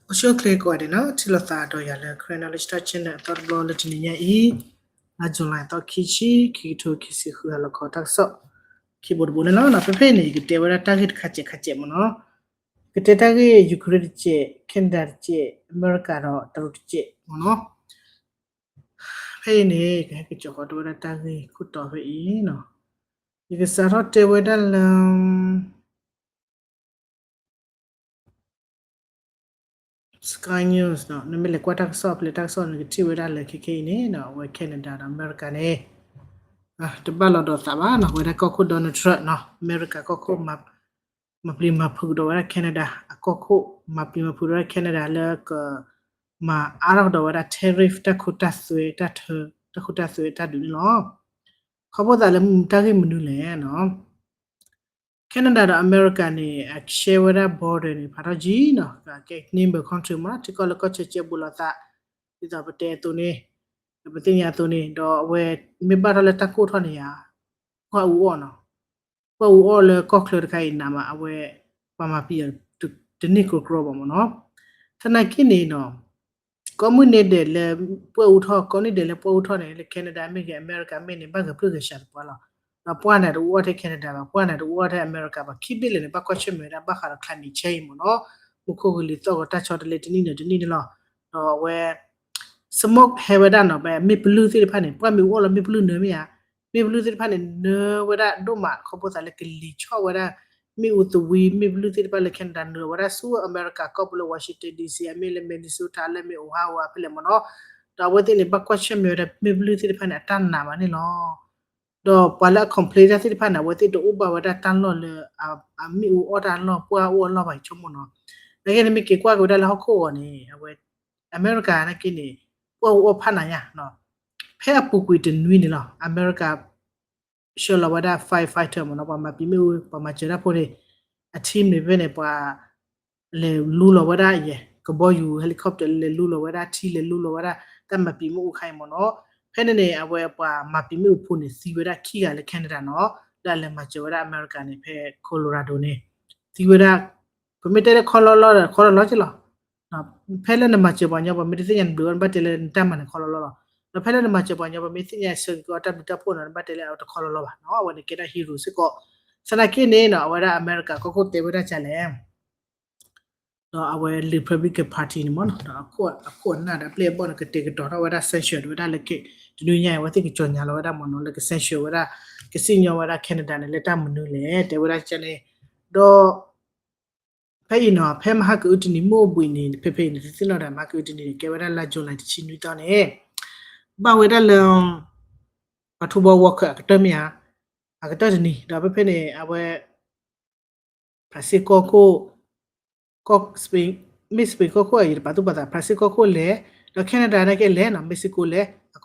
အိၣ်ဆူၣ်အိၣ်ချ့ကိးဂၤဒဲးနီၤ, ထံၣ်လိာ်သးဒီးယၤလၢ Karen Knowledge Talk Channel အသီတဘျီလၢတနံၤညါအံၤ, လါ July သီခံဆံ, ခံကထိခံဆံဃု ဟါလီၤခီတၢ်ကစီၣ် ခံဘိတဘိန့ၣ်လီၤ. ဖဲဖဲအံၤန့ၣ် ယကတဲဝဲဒၣ်တၢ်ဂ့ၢ်တခါစဲးခါစဲးမ့ၢ်နီၤ, ကတဲတၢ်ဂ့ၢ် Ukraine တစဲး, Canada တစဲး, အမဲရကၤဒီးတရူးတစဲးမ့ၢ်နီၤ. ဖဲအံၤန့ၣ် ကဟဲက့ၤကၠီၤဃီၤတဲဝဲဒၣ်တၢ်ဂ့ၢ်ခိၣ်တီဖဲအံၤနီၤ, ယကစးထီၣ်တဲဝဲဒၣ်လၢ Sky News နီၤ, နမ့ၢ်လဲၤကွၢ်တၢ်ကစီၣ် ဖဲလဲၣ်တၢ်ကစီၣ်န့ၣ် ကထံၣ်ဝဲဒၣ်လၢခဲခဲအံၤန့ၣ်နီၤ, အဝဲ Canada ဒီးအမဲရကၤန့ၣ် တဘၣ်လီၤဒီးသးဘၣ်နီၤ, ဝဲဒၣ်ကီၢ်ခိၣ် Donald Trump နီၤ, အမဲရကၤကီၢ်ခိၣ် မၤပျံၤမၤဖုးကဒီးဝဲဒၣ် Canada အကီၢ်ခိၣ်, မၤပျံၤမၤဖုးဒီးဝဲဒၣ် Canada လၢက မၤအါထီၣ်ကဒီးဝဲဒၣ် tariff တၢ်ခိတၢ်သွဲ, တၢ်ထၢ, တၢ်ခိတၢ်သွဲတၢ်ဒုးန့ၣ်လီၤ. ခီဖျိသးလၢတၢ်ဂ့ၢ်မနုၤလဲၣ်နီၤ, Canada ဒီးအမဲရကၤန့ၣ် အ share ဝဲဒၣ် border န့ၣ် ဖးထီၣ်ကံနီၤ, ကဲ neighbor country မ့ၢ်နီၤ, ထံကီၢ်လၢကီၢ်ဆၢကဲဘူးလိာ်သး, ဒ်သိးပတဲအသိးန့ၣ်, ပသ့ၣ်ညါအသိးန့ၣ်, ဒီးအဝဲမ့ၢ်ဘၣ်ထီၣ်လၢတၢ်ကိၢ်ထီၣ်န့ၣ်ယါ, ပှၤအူအီၣ်နီၤ, ပှၤအူအီၣ်လၢကီၢ်ချၢတခါအံၤနးမး အဝဲ ပှၤမၤပံၤအီၤတန့ၢ်ကြီကြီဘၣ်မ့ၢ်နီၤ. သနာ်က့န့ၣ်နီၤ, ကိးမုၢ်နံၤဒဲးလၢပှၤအူထီၣ်, ကိးနံၤဒဲးလၢပှၤအူထီၣ်န့ၣ် လၢ Canada မ့ၢ်ဂ့ၤ အမဲရကၤမ့ၢ်န့ၣ် ဘၣ်ဂဲၤဖျၢၣ်ဂဲၤဆှးသပှၢ်လီၤ. ဒီးပှၤန့ၣ်တအူအီၣ်ထဲ Canada ဘၣ်, ပှၤန့ၣ်တအူအီၣ်ထဲအမဲရကၤဘၣ်, ခံဘ့ၣ်လဲၣ်န့ၣ် ဘၣ်ကွၢ်ဆၢၣ်မဲာ်ဝဲဒၣ်ဘၣ်ဃးဒီး climate change မ့ၢ်နီၤ, မူခိၣ်ကလံၤသီၣ်ဂီၤတၢ်ဆီတလဲတနံၣ်ဒီးတနံၣ်န့ၣ်လီၤ. ဒီးအဝဲ smoke ဟဲဝဲဒၣ်နီၤ, မ့ၢ်ပလုၢ်သ့ၣ်တဖၣ်န့ၣ်, ပှၤမ့ၢ်အူအီၣ်လၢမ့ၢ်ပလုၢ်နၢမ့ၢ်ဧါ, မ့ၢ်ပလုၢ်သ့ၣ်တဖၣ်န့ၣ် နၢဝဲဒၣ်ဒိၣ်မး ခီဖျိသးလၢကလံၤဆီၣ်ဝဲဒၣ် မ့ၣ်အူသဝံ မ့ၣ်ပလုၢ်သ့ၣ်တဖၣ်လၢ Canada နၢဝဲဒၣ်ဆူအမဲရကၤကီၢ်ပူၤလၢ Washington D C အမ့ၢ်လၢ Minnesota လၢမ့ၢ် Ohio ဖဲလဲၣ်မ့ၢ်နီၤ. ဒီးအဝဲသ့ၣ်န့ၣ် ဘၣ်ကွၢ်ဆၢၣ်မဲာ်ဝဲဒၣ်မ့ၣ်ပလုၢ်သ့ၣ်တဖၣ်န့ၣ် အတၢ်နာ်မးန့ၣ်လီၤ. ဒီးပှၤလၢအ complain တၢ်သ့ၣ်တဖၣ်န့ၣ် အဝဲသ့ၣ်တအိၣ်ဘၣ်ဝဲဒၣ်တၢ်လီၢ်လၢ အမ့ၣ်အူအီၣ်တၢ်လီၢ် ပှၤအူအီၣ်လီၢ်ဘၣ်ဆိကမိၣ်နီၤ. နာ်က့နမ့ၢ်က့ၤကွၢ်က့ၤဝဲဒၣ်လၢဟီၣ်ခိၣ်အဂီၢ်န့ၣ် အဝဲ အမဲရကၤနာ်က့န့ၣ် ပှၤအူအီၣ်ဖးနးညါ, ဖဲအပူၤကွံာ်တနွံန့ၣ်လီၤ အမဲရကၤ ဆှၢလီၤဝဲဒၣ် firefighter မ့ၢ်နီၤ, ပှၤမၤပံၤမ့ၣ်အူ ပှၤမၤစၢၤတၢ်ဖိန့ၣ် အ team န့ၣ်ဖဲန့ၣ် ပှၤ လဲၤလူလီၤဝဲဒၣ်ယဲၢ် ကဘီယူၤ helicopter လဲၤလူလီၤဝဲဒၣ်ထံ လဲၤလူလီၤဝဲဒၣ် တၢ်မၤပံၤမ့ၣ်အူခါအံၤမ့ၢ်နီၤ. ဖဲန့ၣ်န့ၣ် အဝဲပှၤမၤပံၤမ့ၣ်အူဖိန့ၣ် သံဝဲဒၣ်ခံဂၤလၢ Canada နီၤ, လၢအလဲၤမၤစၢၤဝဲဒၣ်အမဲရကၤန့ၣ် ဖဲ Colorado န့ၣ် သံဝဲဒၣ်, ပမ့ၢ်တဲလၢခီလီလီဒီး ခီလီလီက့လီၤ. ဖဲလၢနမၤစၢၤပှၤကညီ ပမ့ၢ်တသ့ၣ်ညါနဘျုးအီၤ နဘၣ်တဲလၢနတၢ်မၤန့ၣ်ခီလီလီလီၤ. ဒီးဖဲလၢနမၤစၢၤပှၤကညီ ပမ့ၢ်သ့ၣ်ညါဆၢက့ၤကီးတၢ်ဘျုးတၢ်ဖှိၣ်နီၤ နဘၣ်တဲလၢအတခီလီလီဘၣ်နီၤ. အဝဲန့ၣ်ကဲဒၣ် hero စ့ၢ်ကီး. သနာ်က့န့ၣ်နီၤ အဝဲဒၣ်အမဲရကၤကီၢ်ခိၣ်တဲဝဲဒၣ်ကလဲၣ် ဒီးအဝဲ Republican Party န့ၣ်မ့ၢ်နီၤ ဒီးအခိၣ်အနၢ်ဒီးအပျဲၢ်အဘီၣ်န့ၣ် ကတဲာ်ကတီၤထီၣ်ဝဲဒၣ် sanction ဝဲဒၣ်လၢ တနွံညါအံၤ အဝဲသ့ၣ်ကကြေညာလီၤဝဲဒၣ်မ့ၢ်နီၤ လၢက sanction ဝဲဒၣ် ကစံၣ်ညီၣ်ဝဲဒၣ် Canada န့ၣ် လၢတၢ်မနုၤလဲၣ် တဲဝဲဒၣ်ကန့ၣ်. ဒီး ဖဲအံၤနီၤ ဖဲမဟါကအုတနံၤ မုၢ်အိၣ်ဘှံးနံၤ ဖဲဖဲအံၤန့ၣ် တသ့ၣ်နီၣ်ဒီး မဟါကအုတနံၤန့ၣ် ကဲဝဲဒၣ်လါ July တဆံနွံသီန့ၣ် ဘၣ်ဝဲဒၣ်လၢ ပှၤထူဘီ worker အကတၢၢ်မ့ၢ်ဧါ, အကတၢၢ်တနံၤ ဒီးဖဲဖဲန့ၣ် အဝဲ ဖရၣ်စ့ၣ်ကီၢ်ခိၣ်, ကီၢ် Spain, မ့ၢ် Spain ကီၢ်ခိၣ်အံၤ ယတပာ်သူၣ်ပာ်သး ဖရၣ်စ့ၣ်ကီၢ်ခိၣ်လဲၤ, ဒီး Canada နာ်က့လဲၤနီၤ Mexico လဲၤ,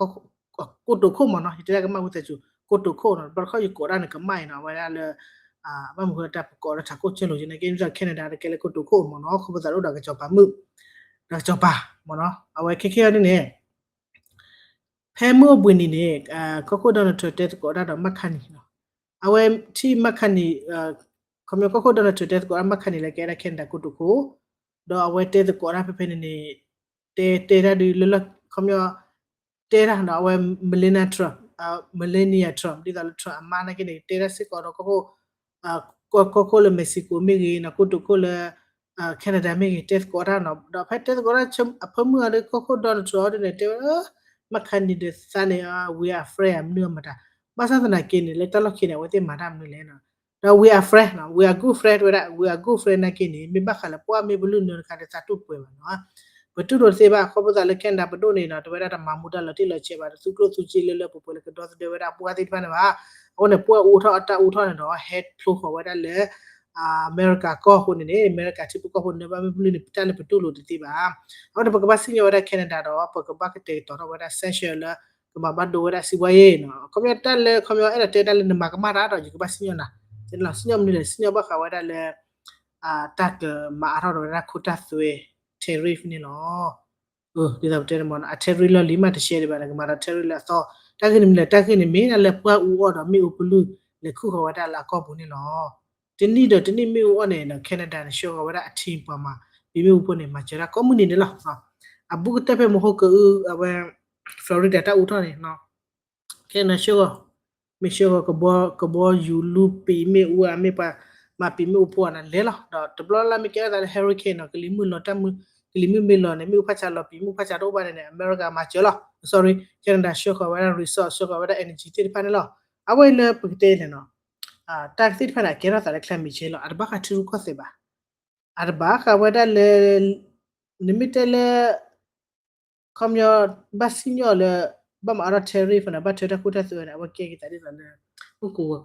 ကိတိာ်ခိၣ်မ့ၢ်နီၤ ယတဲဒၣ်ကမၣ်ဝံသးစူၤ ကိတိာ်ခိၣ်နီၤ ဘၣ်တခီယကိးဒၣ်န့ၣ် ကမၣ်အံၤနီၤ အဝဲဒၣ်လၢ ဘၣ်မနုၤဃိတၢ်ပကိးလၢထးခိၣ်ဆၢလိာ်က့ နာ်က့ဒ်သိး Canada တကဲလၢကိတိာ်ခိၣ်မ့ၢ်နီၤ ခီဖျိသးအိၣ်ဒီးကစီၤပၤမုၣ်, ဒီးကစီၤပၤမ့ၢ်နီၤ အဝဲခဲခဲအံၤန့ၣ်န့ၣ် ဖဲမုၢ်အိၣ်ဘှံးနံၤန့ၣ် ကီၢ်ခိၣ် Donald Trump တဲသကိးတၢ်ဒီး မၢ်ခါနံၤနီၤ, အဝဲထံၣ် မၢ်ခါနံၤ, ခီပညီကီၢ်ခိၣ် Donald Trump တဲသကိးတၢ် မၢ်ခါနံၤလၢကဲဒၣ် Canada ကိတိာ်ခိၣ်, ဒီးအဝဲတဲသကိးတၢ်ဖဲဖဲန့ၣ်န့ၣ် တဲတဲတၢ်ဒုးလၢလၢ ခီပညီ တဲတၢ်ဒီးအဝဲ Melania Trump, Melania Trump ဒ်သိးလၢ Trump အမါနာ်က့န့ၣ် တဲတၢ်စ့ၢ်ကီးဒီးကီၢ်ခိၣ် ကီၢ်ခိၣ်လၢ Mexico မ့ၢ်ဂ့ၤနီၤ ကိတိာ်ခိၣ်လၢ Canada မ့ၢ်ဂ့ၤ တဲသကိးတၢ်နီၤ ဒီးဖဲတဲသကိးတၢ်အဖၢမုၢ်အီၤဒီး ကီၢ်ခိၣ် Donald Trump အီၤဒ်န့ၣ် တဲဝဲ မၢ်ခါနံၤဒီးသးန့ၣ် we are friend မနုၤအမတၤ, ဘၣ်ဆၣ်သနာ်က့န့ၣ် လၢတၢ်လီၢ်ခံန့ၣ် အဝဲသ့ၣ်မၤတၢ်မနုၤလဲၣ်နီၤ, ဒီး we are friend, we are good friend တဲဝဲဒၣ် we are good friend နာ်က့န့ၣ် မ့ၢ်ဘၣ်ဃးလၢပှၤမ့ၢ်ပလုၢ်နၢတခါဒီးသးတူၢ်ပှဲၤဘၣ်နီၤ ပတူၢ်လိာ်တသ့ဘၣ် ခီဖျိသးလၢ Canada ပဒိၣ်န့ၣ်နီၤ တဝဲဒၣ်တမၤမူတၢ်လီၤတံၢ်လီၤဆဲးဘၣ် တသူကျိၣ်သူစ့လၢလၢပှဲၤပှဲၤလၢကဒီသဒၢဝဲဒၣ်ပှၤသ့ၣ်တဖၣ်န့ၣ်ဘၣ်. အဃိန့ၣ် ပှၤအူထီၣ်အတၢ်အူထီၣ်န့ၣ်ဒီး ဟဲဖျိဃီၤဝဲဒၣ်လၢ အမဲရကၤကီၢ်အဃိန့ၣ်န့ၣ် အမဲရကၤထံဖိကီၢ်ဖိနၢဘၣ်မ့ၢ်ပလုၢ်န့ၣ် ပတၢ်လၢပတူၢ်လိာ်တသ့ဘၣ်. အဃိန့ၣ် ပကဘၣ်စံၣ်ညီၣ်ဝဲဒၣ် Canada ဒီး ပကဘၣ်ကတဲာ်ကတီၤထီၣ်ဝဲဒၣ် sanction လၢ ကမၤဘၣ်ဒိဝဲဒၣ်စံးဝဲအံၤနီၤ ခီပညီတၢ်လၢ ခီပညီအဲၣ်ဒိးတဲတၢ်လၢနမၤကမၣ်တၢ်ဒီး ယကဘၣ်စံၣ်ညီၣ်နၤ စံၣ်ညီၣ်မနုၤလဲၣ် စံၣ်ညီၣ်ဘၣ်ဃးဝဲဒၣ်လၢ တၢ်ကမၤအါထီၣ်ဒီးဝဲဒၣ်ခိတၢ်သွဲ tariff န့ၣ်လီၤ. ဒ်သိးပတဲန့ၣ်မ့ၢ်နီၤ အ tariff လီၢ်လံၤမးတရှဲဒံးဘၣ် နကမၤဒီး tariff လၢအသီ တၢ်ဂ့ၢ်န့ၣ်မ့ၢ်လဲၣ် တၢ်ဂ့ၢ်န့ၣ်မ့ၢ်ဒၣ်လၢပှၤအူအီၣ်ဒီးမ့ၣ်အူပလုၢ်လဲၤခူၣ်ဃီၤဝဲဒၣ်လၢအကီၢ်ပူၤန့ၣ်လီၤ. တနံၣ်ဒီးတနံၣ်မ့ၣ်အူအီၣ်န့ၣ် Canada န့ၣ် ဆှၢဃီၤဝဲဒၣ်အ team ပှၤမၤ ပံၤမ့ၣ်အူဖိန့ၣ် မၤစၢၤတၢ်ကိးမုၢ်နံၤန့ၣ်လီၤ. အဘူးကတၢၢ်ဖဲမဟိကအု အဝဲ Florida တၢ်အူထီၣ်န့ၣ် ခဲန့ၣ်ဆှၢဃီၤ, မ့ၢ်ဆှၢဃီၤ ကဘီယူၤလူပံၤမ့ၣ်အူဧါ မ့ၢ်ပှၤမၤပံၤမ့ၣ်အူဖိဧါန့ၣ် လဲၤလီၤ. ဒီးတဘျီလၢမ့ၢ်ကဲထီၣ်သးလၢ hurricane နီၤ ကလံၤမုၢ်လီၤတၢ်မုၢ် ကလံၤမုၢ်မ့ၢ်လီၤန့ၣ် မ့ၣ်အူဖးဆါလီၤ ပံၤမ့ၣ်အူဖးဆါတအိၣ်ဘၣ်န့ၣ်န့ၣ် အမဲရကၤမၤစၢၤလီၤ. Sorry, Canada ဆှၢဃီၤဝဲဒၣ် resource ဆှၢဃီၤဝဲဒၣ် energy သ့ၣ်တဖၣ်န့ၣ်လီၤ. အဝဲအံၤလၢပကတဲန့ၣ်နီၤ တၢ်သ့ၣ်တဖၣ်န့ၣ် အကဲထီၣ်သးလၢ climate change လီၤ. အတဘၣ်ဃးထံရူၢ်ကီၢ်သဲးဘၣ်. အတဘၣ်ဃးဝဲဒၣ်လၢ နမ့ၢ်တဲလၢ ခီပညီ ဘၣ်စံၣ်ညီၣ်လၢ ဘၣ်မၤအါထီၣ် tariff န့ၣ် ဘၣ်ထၢတၢ်ခိတၢ်သွဲန့ၣ် အဝဲကဲက့ၤသးဒ်သိးလၢ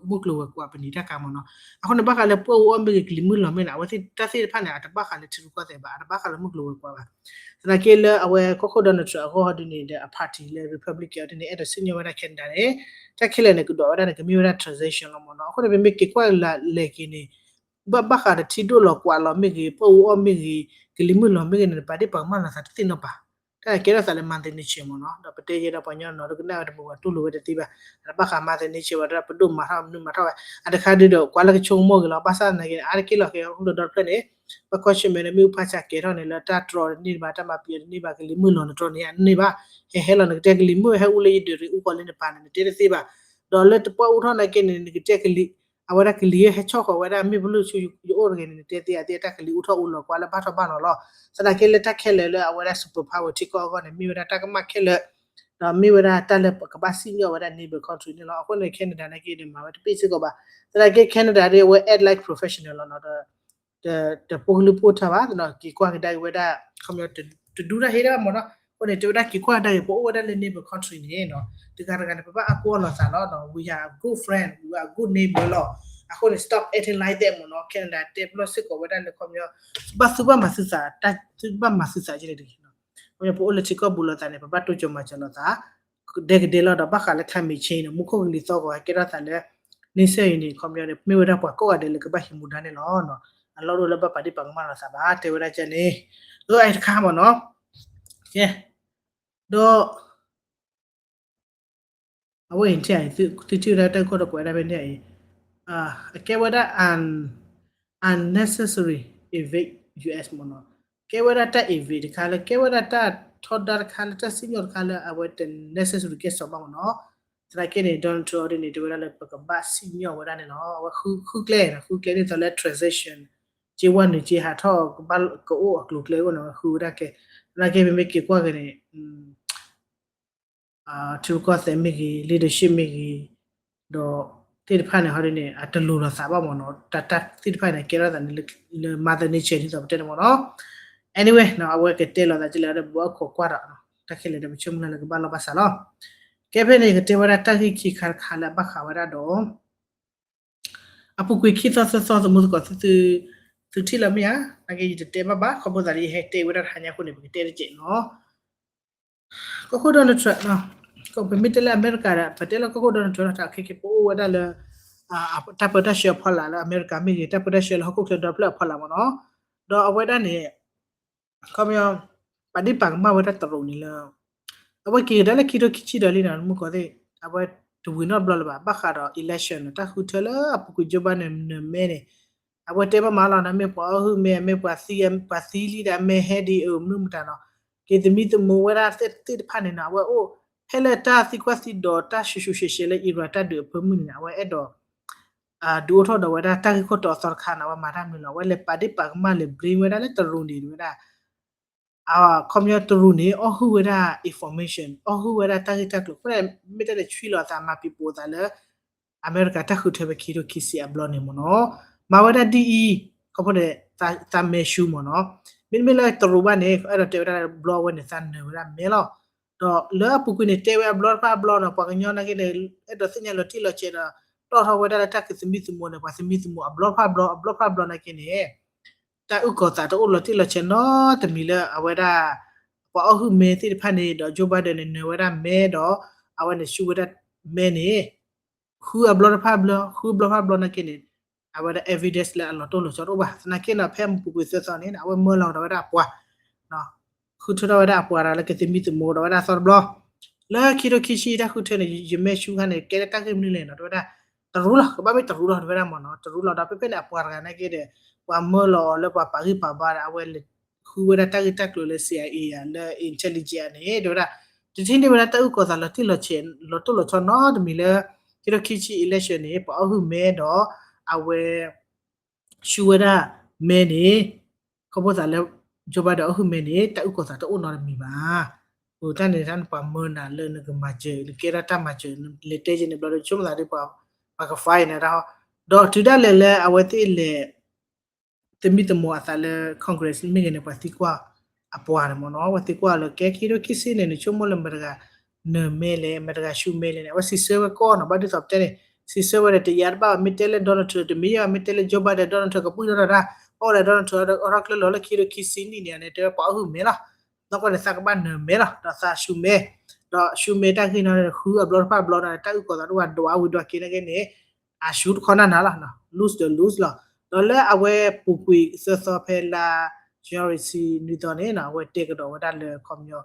မုၢ်ကျိၤဝဲၤကွာ်ပနံာ်တၢ်ကါမ့ၢ်နီၤ. အဃိန့ၣ် ဘၣ်ဃးလၢပှၢ်အူအီၣ်မ့ၢ်ဂ့ၤ ကလံၤမုၢ်လီၤမ့ၢ်န့ၣ် အဝဲသ့ၣ်တၢ်သ့ၣ်တဖၣ်န့ၣ် အတဘၣ်ဃးလၢထံရူၢ်ကီၢ်သဲးဘၣ် အတဘၣ်ဃးလၢမုၢ်ကျိၤဝဲၤကွာ်ဘၣ်. သနာ်က့လၢအဝဲကီၢ်ခိၣ် Donald Trump အဂီၢ်ဒ်န့ၣ်ဒီး အ party လၢ Republican အီၤဒ်န့ၣ် အဲၣ်ဒိးစံၣ်ညီၣ်ဝဲဒၣ် Canada န့ၣ် တၢ်ခဲလၢာ်န့ၣ် ကဒိးဝဲဒၣ်န့ၣ် ကမ့ၢ်ဝဲဒၣ် transition လီၤမ့ၢ်နီၤ. အဃိန့ၣ် ပမ့ၢ်က့ၤကွၢ်လၢလဲၤက့ၤန့ၣ် ဘၣ်ဘၣ်ဃးဒီးထံဒိၣ်လီၤကွာ်လီၤမ့ၢ်ဂ့ၤ ပှၢ်အူအီၣ်မ့ၢ်ဂ့ၤ ကလံၤမုၢ်လီၤမ့ၢ်ဂ့ၤန့ၣ် ပာ်ဒ့ၣ်ပာ်ကမၣ်လိာ်သးတသ့ၣ်နီတပၤ. တၢ်ကဲထီၣ်သးလၢ mother nature မ့ၢ်နီၤ. ဒီးပတဲယဲဒီးပှၤကညီနီၤ တကနၣ်ဝဲတမုာ်ဘၣ် တူၢ်လိာ်ဝဲတသ့ဘၣ်. အတဘၣ်ဃး mother nature ဘၣ် တၢ်ပဒိၣ်မၤထီၣ်မနုၤမၤထီၣ်ဝဲ အတခါဒ်ဒီး ကွၢ်လၢကဆိကမိၣ်က့ၤလီၤ. ဘၣ်ဆၣ်သနာ်က့န့ၣ် အါတက့ၢ်လီၤက့ၤ အဃိဒီး Donald Trump န့ၣ် လၢမ့ၣ်အူဖးဆါကဲထီၣ်န့ၣ် လၢတၢ်တြီတန့ၢ်ဘၣ် တၢ်မၤပံၤအီၤတန့ၢ်ဘၣ် ကလံၤမုၢ်လီၤနတြီန့ၣ် အန့ၢ်ဘၣ် ဟဲဟဲလီၤ နကတဲကလံၤမုၢ်ဟဲအူလၢယဒၢးရ့ၣ်အူဃီလၢနပၤန့ၣ် နတဲတသ့ဘၣ်. ဒီးလၢတပှၢ်အူထီၣ်နာ်က့န့ၣ် နကတဲကလံၤ အဝဲဒၣ်ကလံၤဟဲဆီၣ်ဃီၤဝဲဒၣ်မ့ၣ်ပလုၢ်ဆူယအိၣ်တဂ့ၤန့ၣ် နတဲသ့အသ့ တၢ်ကလံၤအူထီၣ်အူလီၤကွာ်လၢဘၣ်ထီၣ်ဘၣ်လီၤလီၤ. သနာ်က့လၢတၢ်ခဲလၢာ်လၢအဝဲဒၣ် superpower ထံကီၢ်အဂီၢ်န့ၣ် မ့ၢ်ဝဲဒၣ်တၢ်ကမၣ်ခဲလၢာ် ဒီးမ့ၢ်ဝဲဒၣ်တၢ်လၢပကဘၣ်စံၣ်ညီၣ်ဝဲဒၣ် neighbor country န့ၣ်လီၤ. အဃိန့ၣ် Canada နာ်က့ဒီး မၤဝဲတဘ့ၣ်စ့ၢ်ကီးဘၣ်. သနာ်က့ Canada ဒ်အဝဲ act like professional လီၤနီၤ တပိာ်ကလုၢ်ပိာ်ထါဘၣ်နီၤ က့ၤကွၢ်ကဒါက့ၤဝဲဒၣ် ခီပညီ တဒူတၢ်ဟ့ၣ်ဒၣ်ဘၣ်မ့ၢ်နီၤ. အဃိန့ၣ် တဲဝဲဒၣ်က့ၤကွၢ်ကဒါက့ၤ ပအိၣ်ဝဲဒၣ်လၢ neighbor country န့ၣ်နီၤ တဂၤတဂၤန့ၣ် ပဘၣ်အါကွၢ်လိာ်သးလီၤနီၤ we are a good friend, we are a good neighbor လီၤ. အဃိန့ၣ် stop acting like that မ့ၢ်နီၤ. Canada တဲပလီၢ်စ့ၢ်ကီးဝဲဒၣ်လၢခီပညီ ဘၣ်သုဘၣ်မၤသုသး တၢ်သုဘၣ်မၤသုသးကလဲၣ်တဂ့ၤနီၤ. ခီပညီ ပအိၣ်လၢထံကီၢ်ပူၤလိာ်သးန့ၣ် ပဘၣ်တိစၢၤမၤစၢၤလိာ်သး ကဒဲကဒဲလီၤဒီး ဘၣ်ဃးလၢ climate change န့ၣ် မူခိၣ်ကလံၤသီဂီၤ ကဲထီၣ်သးလၢ နံၣ်ဆၢအံၤန့ၣ် ခီပညီန့ၣ် မ့ၢ်ဝဲဒၣ်ပှၤကိးဂၤဒဲးလၢကဘၣ်ဟံးမူဒါန့ၣ်လီၤ. အလီၢ်အိၣ်လၢဘၣ်ပာ်ဒ့ၣ်ပာ်ကမၣ်လိာ်သးဘၣ် တဲဝဲဒၣ်ကန့ၣ် အတခါမ့ၢ်နီၤ. ကဲ ဒီး အဝဲအံၤ သုထံၣ်ဝဲဒၣ်တၢ်ဂ့ၢ်ခိၣ်ဒီးကွဲးဒၣ်ဖဲန့ၣ်အံၤ အကဲဝဲဒၣ် unnecessary invade U S မ့ၢ်နီၤ. ကဲဝဲဒၣ်တၢ် invade တခါလၢ ကဲဝဲဒၣ်တၢ်ထီဒါတခါလၢ တၢ်စံၣ်ညီၣ်တခါလၢ အဝဲတ necessary ကဲစီၤဘၣ်မ့ၢ်နီၤ. သနာ်က့န့ၣ် Donald Trump အီၤဒ်န့ၣ် တဲဝဲဒၣ်လၢပကဘၣ်စံၣ်ညီၣ်ဝဲဒၣ်န့ၣ်လီၤ. အဝဲဃုကျဲန့ၣ် ဃုကျဲဒ်သိးလၢ transition က့ဝဲနုာ်က့ဟးထီၣ် ကဘၣ်ကအိၣ်အကျိၤကျဲအိၣ်န့ၣ် အဝဲဃုဝဲဒၣ်ကျဲ သနာ်က့မ့မ့ၢ်က့ၤကွၢ်က့ၤန့ၣ် ထံရူၢ်ကီၢ်သဲးမ့ၢ်ဂ့ၤ leadership မ့ၢ်ဂ့ၤ ဒီးသ့ၣ်တဖၣ်န့ၣ် ဟီဒ်န့ၣ် အတလိၤလိာ်သးဘၣ်မ့ၢ်နီၤ. တၢ်တၢ်သ့ၣ်တဖၣ်န့ၣ် ကဲထီၣ်သးန့ၣ်လၢ mother nature ဒ်သိးပတဲန့ၣ်မ့ၢ်နီၤ. Anyway နီၤ အဝဲကတဲလိာ်သးကလဲၣ်ဒီး ပဘၣ်ခိးကွၢ်ဒီး တၢ်ခဲလၢာ်ဒီး ပဆၢမုၢ်လၢ်လၢကဘၣ်လီၢ်ဘၣ်စးလီၤ. ကဲဖဲန့ၣ် ကတဲဝဲဒၣ်တၢ်ဂ့ၢ်ခံခါတခါလၢအဘၣ်ဃးဝဲဒၣ်ဒီး အပူၤကွံာ်ခံသီသၢသီ သမူသကိး သုထံၣ်လီၤမ့ၢ်ဧါ. နာ်က့ ယတတဲဘၣ်ဘၣ် ခီဖျိသးလၢယဟဲတဲဝဲဒၣ်တဟါညါအဃိန့ၣ် ပကတဲတကဲးနီၤ. ကီၢ်ခိၣ် Donald Trump နီၤ ပမ့ၢ်တဲလၢအမဲရကၤဒီး ပတဲလၢကီၢ်ခိၣ် Donald Trump တၢ်ခဲကဲ ပအိၣ်ဝဲဒၣ်လၢ တၢ်ပၢတၢ်ဆှၢအဖီလာ်လၢအမဲရကၤမ့ၢ်ဂ့ၤ တၢ်ပၢတၢ်ဆှၢလၢဟီၣ်ခိၣ်ချၢဒီဖျၢၣ်အဖီလာ်မ့ၢ်နီၤ. ဒီးအဝဲဒၣ်န့ၣ် ခီပညီ ပာ်ဒ့ၣ်ပာ်ကမၣ်ဝဲဒၣ်တရူးန့ၣ်လၢ အဝဲက့ၤကဒါလၢခံထိခံဆံဒီးလံနီၤ မုၢ်ကီၢ်သ့ၣ် အဝဲတဝံၤနီတဘျီလၢၤဘၣ် ဘၣ်ဃးဒီး election န့ၣ် တၢ်ဃုထၢလၢအပူၤကွံာ် Joe Biden နၢၤမဲန့ၣ် အဝဲတဲဘၣ်မးလီၤနီၤ မ့ၢ်ပှၤအီၣ်ဟုၣ်မဲ မ့ၢ်ပှၤသံ ပှၤသံလံဒီးမဲဟဲဒ်အမနုၤမတၤနီၤ က့ၤသမံသမိးဝဲဒၣ်သ့ၣ်တဖၣ်န့ၣ်နီၤ အဝဲအိၣ်ဖဲလၢတၢ်သံကွၢ်သံဒိးတၢ်ရှဲရှဲရှဲရှဲလၢ Iran တၢ်ဒုးအဖၢမုၢ်န့ၣ် အဝဲအဲၣ်ဒိး ဒုးအိၣ်ထီၣ်ဒီးဝဲဒၣ်တၢ်ဂ့ၢ်ခိၣ်တီအသီတခါန့ၣ် အဝဲမၤတၢ်မနုၤလဲၣ် အဝဲလဲၤပာ်ဒ့ၣ်ပာ်ကမၣ်လဲၤ blame ဝဲဒၣ်လၢတရူးန့ၣ်ဝဲဒၣ် အခီပညီတရူးန့ၣ် အီၣ်ဟုၣ်ဝဲဒၣ် information အီၣ်ဟုၣ်ဝဲဒၣ်တၢ်ဂ့ၢ်တၢ်ကျိၤ အဃိန့ၣ် မ့ၢ်တဲလဲၤဆွံလီၤအသးမၤပံၤပိာ်အသးလၢ အမဲရကၤတၢ်ဃုထၢဖဲခံထိခံဆံအဘျီန့ၣ်မ့ၢ်နီၤ မၤဝဲဒၣ်ဒ်အံၤ ခီဖျိန့ၣ် သးမဲရှူမ့ၢ်နီၤ မ့တမ့ၢ်လၢတရူးဘၣ်န့ၣ် အဲၣ်ဒိးတဲဝဲဒၣ်ဘျီဝဲန့ၣ် သးနၢၤဝဲဒၣ်မဲလီၤ ဒီးလၢအပူၤကွံာ်န့ၣ် တဲဝဲအဘျီတဖၣ်အဘျီဒီး ပှၤကညီနာ်က့န့ၣ် အဲၣ်ဒိးသ့ၣ်ညါလီၤတံၢ်လီၤဆဲးဒီး တီၣ်ထီၣ်ဝဲဒၣ်လၢတၢ်ကသမံသမိးန့ၣ် ပှၤသမံသမိးအဘျီတဖၣ်အဘျီ အဘျီတဖၣ်အဘျီနာ်က့န့ၣ် တၢ်အုၣ်ကီၤသးတအိၣ်လီၤတံၢ်လီၤဆဲးနီတမံၤလၢအဝဲဒၣ် ပှၤအီၣ်ဟုၣ်မဲသ့ၣ်တဖၣ်န့ၣ် ဒီး Joe Biden န့ၣ် နၢၤဝဲဒၣ်မဲဒီး အဝဲန့ၣ်ဆူဝဲဒၣ်မဲန့ၣ် ဃုအဘျီတဖၣ်အဘျီ ဃုအဘျီတဖၣ်အဘျီနာ်က့န့ၣ် အဝဲဒၣ် evidence လၢအလီၤတိၢ်လီၤဆီတအိၣ်ဘၣ်. သနာ်က့န့ၣ် ဖဲမုၢ်ပူၤကွံာ်သၢသီန့ၣ် အဝဲမၢလီၤကဒီးဝဲဒၣ်အပှၤ ဃုထၢထီၣ်ဝဲဒၣ်အပှၤဒီးလၢကသမံသမိးဒီးဝဲဒၣ်အသီတဘျီ လၢခံထိခံဆံတၢ်ဃုထၢန့ၣ် ယမဲာ်ဆူခါန့ၣ် ကဲလၢတၢ်ဂ့ၢ်မနုၤလဲၣ်နီၤ တဲဝဲဒၣ် တရူးလီၤ ကဘၣ်မ့ၢ်တရူးလီၤ တဲဝဲဒၣ်မ့ၢ်နီၤ တရူးလီၤဒီး ဖဲဖဲန့ၣ် အပှၤတဂၤနာ်က့ဒီး ပှၤမၢလီၤအီၤလၢပှၤပာ်ဂံၢ်ပာ်ဘါဒီး အဝဲလဲၤ ဃုဝဲဒၣ်တၢ်ဂ့ၢ်တၢ်ကျိၤလၢ C I A ဧါ လၢ intelligence န့ၣ် တဲဝဲဒၣ် တထံၣ်န့ၢ်ဝဲဒၣ်တၢ်အုၣ်ကီၤသးလီၤတံၢ်လီၤဆဲး လီၤတိၢ်လီၤဆီနီတမံၤလၢ ခံကထိခံဆံ election န့ၣ် ပှၤအီၣ်ဟုၣ်မဲဒီး အဝဲ ဆူဝဲဒၣ်မဲန့ၣ် ခီဖျိသးလၢ Joe Biden အီၣ်ဟုၣ်မဲန့ၣ် တၢ်အုၣ်ကီၤသးတအိၣ်နီတမံၤဘၣ်. အတၢ်န့ၣ်တၢ်န့ၣ် ပှၤမၢနၤလၢနကမၤစၢၤ နကဲထီၣ်တၢ်မၤစၢၤ နလဲၤတဲက့ၤန့ၣ်ဘျီဒီး ဆိကမိၣ်သးဒီး ပှၤက fire န့ၣ်တၢ်ဟီ ဒီးတုၤဒၣ်လဲာ်လၢအဝဲသ့ၣ်လဲၤ သမံသမိးအသးလၢ Congress မ့ၢ်ဂ့ၤန့ၣ် ပှၤသံကွၢ်အပှၤန့ၣ်မ့ၢ်နီၤ ပှၤသံကွၢ်လၢ ကဲ ခံကထိခံဆံန့ၣ် နဆိကမိၣ်လၢမတၤတဂၤ နၢၤမဲလဲၣ် မတၤတဂၤဆူမဲလဲၣ်န့ၣ် အဝဲစံးဆၢဝဲကီးနီၤ ဘၣ်ဒ်သိးပတဲန့ၣ် စံးဆၢဝဲဒီး တယံာ်တဘၣ်ဘၣ် မ့ၢ်တဲလၢ Donald Trump တမ့ၢ်ယါ မ့ၢ်တဲလၢ Joe Biden Donald Trump ကပုၢ်ထီၣ်တၢ် အီၣ်ဒီး Donald Trump အီၣ်ထီၣ်ကျၢၢ်လီၤလၢခံကထိခံဆံနံၣ်န့ၣ် အန့ၣ်တဲဝဲပှၤအီၣ်ဟုၣ်မဲလီၤ နီၢ်ကီၢ်န့ၣ် သးကဘၣ်နၢၤမဲလီၤ ဒီးသးဆူမဲ ဒီးဆူမဲတၢ်ဂ့ၢ်နီၤ ဃုအဘျီတဖၣ်ဘျီနီၤ တၢ်အုၣ်ကီၤသးတအိၣ်ဘၣ် ဒွးဝံၤဒွးက့ၤနာ်က့န့ၣ် အဆူတခီနၢ်နၢ်လီၤ lose ဒီး lose လီၤ ဒီးလၢအဝဲပူၤကွံာ်သၢသီဖဲလါ January နွံသီန့ၣ် အဝဲတဲကဒီးဝဲဒၣ်လၢခီပညီ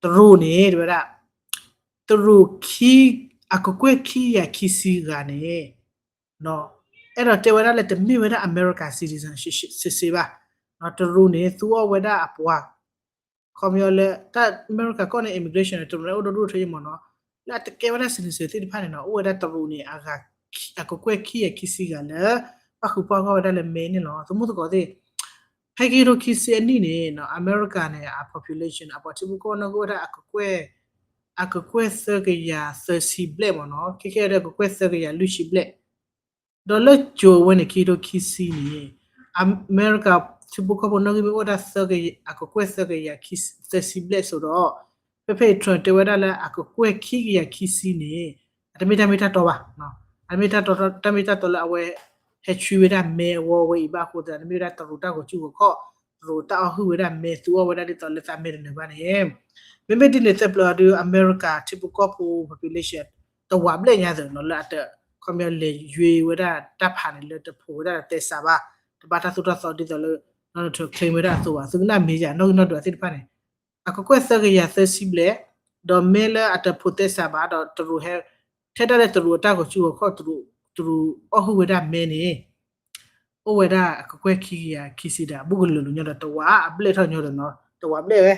တရူးန့ၣ် တဲဝဲဒၣ် တရူး အကကွဲၢ်ခံကယၤခံဆံဂၤန့ၣ် အဲၣ်ဒိးတဲဝဲဒၣ်လၢတမ့ၢ်ဝဲဒၣ် America citizen စ့ၢ်စ့ၢ်ဘၣ် တရူးန့ၣ် သူအီၣ်ဝဲဒၣ်အပှၤ ခီပညီလၢ တၢ်အမဲရကၤကီၢ်န့ၣ် immigration န့ၣ် တရူးန့ၣ်အိၣ်ဒိၣ်ဒိၣ်ထီၣ်ယမ့ၢ်နီၤ လၢအတကဲဝဲဒၣ် citizen သ့ၣ်တဖၣ်န့ၣ်နီၤ အိၣ်ဝဲဒၣ်တရူးန့ၣ် အကကွဲၢ်ခံကယၤခံဆံဂၤလၢ ပၣ်ဃုာ်ပၣ်ဂီၢ်ဝဲဒၣ်လၢမဲန့ၣ်လီၤ သမူသကိးသ့ၣ် ဖဲခံကထိခံဆံအနံၣ်န့ၣ်နီၤ အမဲရကၤန့ၣ် အ population အပှၤထံဖိကီၢ်ဖိနီၣ်ဂံၢ်အိၣ်ဝဲဒၣ် အကကွဲၢ်သၢကယၤသၢဆံဘျဲၣ်မ့ၢ်နီၤ ခဲခဲအံၤဒီးကကွဲၢ်သၢကယၤလွံၢ်ဆံဘျဲၣ် ဒီးလၢကၠိၤဝဲန့ၣ် ခံကထိခံဆံန့ၣ် အမဲရကၤထံဖိကီၢ်ဖိနီၣ်ဂံၢ်မ့ၢ်အိၣ်ဝဲဒၣ် အကကွဲၢ်သၢကယၤသၢဆံဘျဲၣ်အသိးဒီး ဖဲဖဲအံၤ Trump တဲဝဲဒၣ်လၢအကကွဲၢ်ခံကယၤခံဆံန့ၣ် အတမ့ၢ်တၢ်မ့ၢ်တၢ်တီဘၣ် အတမ့ၢ်တၢ်တီ တၢ်မ့ၢ်တၢ်တီလၢအဝဲ ဟဲဆှံဝဲဒၣ်မဲအဝီဝဲအံၤဘၣ်အဃိသတး တမ့ၢ်ဝဲဒၣ်တရူးတၢ်ဂီၤစုဂီၤခီၣ် တရူးတၢ်အီၣ်ဟုၣ်ဝဲဒၣ်မဲ သူအီၣ်ဝဲဒၣ်ဒ်သိးလၢသးမဲတနၢၤဘၣ်န့ၣ် မ့မ့ၢ်ဒ်န့ၣ် သၢပျၢၤအီၤဒီး အမဲရကၤထံဖိကီၢ်ဖိ population တဝာ်ဘျဲၣ်ညါသ့ၣ်နီၤ လၢအတ ခီပညီလဲၤယွ့ဝဲဒၣ်တၢ်ဖးန့ၣ်လၢတဖိးဝဲဒၣ်တၢ်သဲစးဘၣ် တဘၣ်တၢ်သိၣ်တၢ်သီဒ်သိးလၢ Donald Trump claim ဝဲဒၣ်အသိးဘၣ် သုကနၣ်မ့ၢ်ယၤ နီၣ်ဂံၢ်နီၣ်ဒွးသ့ၣ်တဖၣ်န့ၣ် အကကွဲၢ်သၢကယၤသၢဆံဘျဲၣ် ဒီးမ့ၢ်လၢအတဖိးသဲစးဘၣ်ဒီးတရူးဟဲ ထဲဒၣ်လၢတရူးအတၢ်ဂီၤစုဂီၤခီၣ် တရူးအီၣ်ဟုၣ်ဝဲဒၣ်မဲန့ၣ် အိၣ်ဝဲဒၣ်အကကွဲၢ်ခံကယၤခံဆံဒီး ဘူးကလၢာ်လၢညီဒီးတဝာ်အဘျဲၣ်ထီၣ်ညီဒီးနီၤ တဝာ်ဘျဲၣ်ဝဲ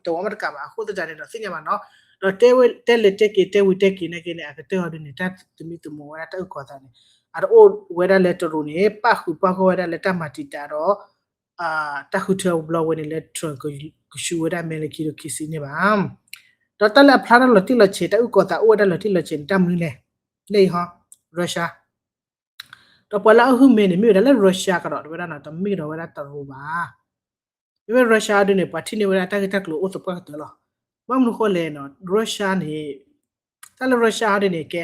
တဝာ်မ့ၢ်တကးဘၣ် အဃိသတးန့ၣ်ဒီးသ့ၣ်ညါဘၣ်နီၤ ဒီးတဲဝဲတဲလဲၤတဲက့ၤတဲဝံၤတဲက့ၤနာ်က့န့ၣ် အကတၢၢ်အီၤဒ်န့ၣ် တၢ်သမံသမိးဝဲဒၣ်တၢ်အုၣ်ကီၤသးန့ၣ် အတအိၣ်ဝဲဒၣ်လၢတရူးန့ၣ် ပၣ်ဃုာ်ပၣ်ဂီၢ်ဝဲဒၣ်လၢတၢ်မၤတံာ်တာ်ဒီး တၢ်ဃုထၢအဘျီဝဲန့ၣ်လၢ Trump ကဆှံဝဲဒၣ်မဲလၢခံကထိခံဆံန့ၣ်ဘၣ် ဒီးတၢ်လၢအဖျါထီၣ်လီၤတံၢ်လီၤဆဲး တၢ်အုၣ်ကီၤသးအိၣ်ဝဲဒၣ်လီၤတံၢ်လီၤဆဲးန့ၣ် တၢ်မနုၤလဲၣ် လၢအံၤဟီ Russia ဒီးပှၤလၢအီၣ်ဟုၣ်မဲန့ၣ် မ့ၢ်ဝဲဒၣ်လၢ Russia ကဒီး တဲဝဲဒၣ်နီၤ တမ့ၢ်ကဒီးဝဲဒၣ်တရူးဘၣ် မ့မ့ၢ် Russia အီၤဒ်န့ၣ် ပှၤထံၣ်န့ၢ်ဝဲဒၣ်တၢ်ဂ့ၢ်တၢ်ကျိၤအိၣ်သပှၢ်ကတၢၢ်လီၤ ဘၣ်မနုၤဃိလဲၣ်နီၤ Russia န့ၣ် တၢ်လၢ Russia အီၤဒ်န့ၣ် ကဲ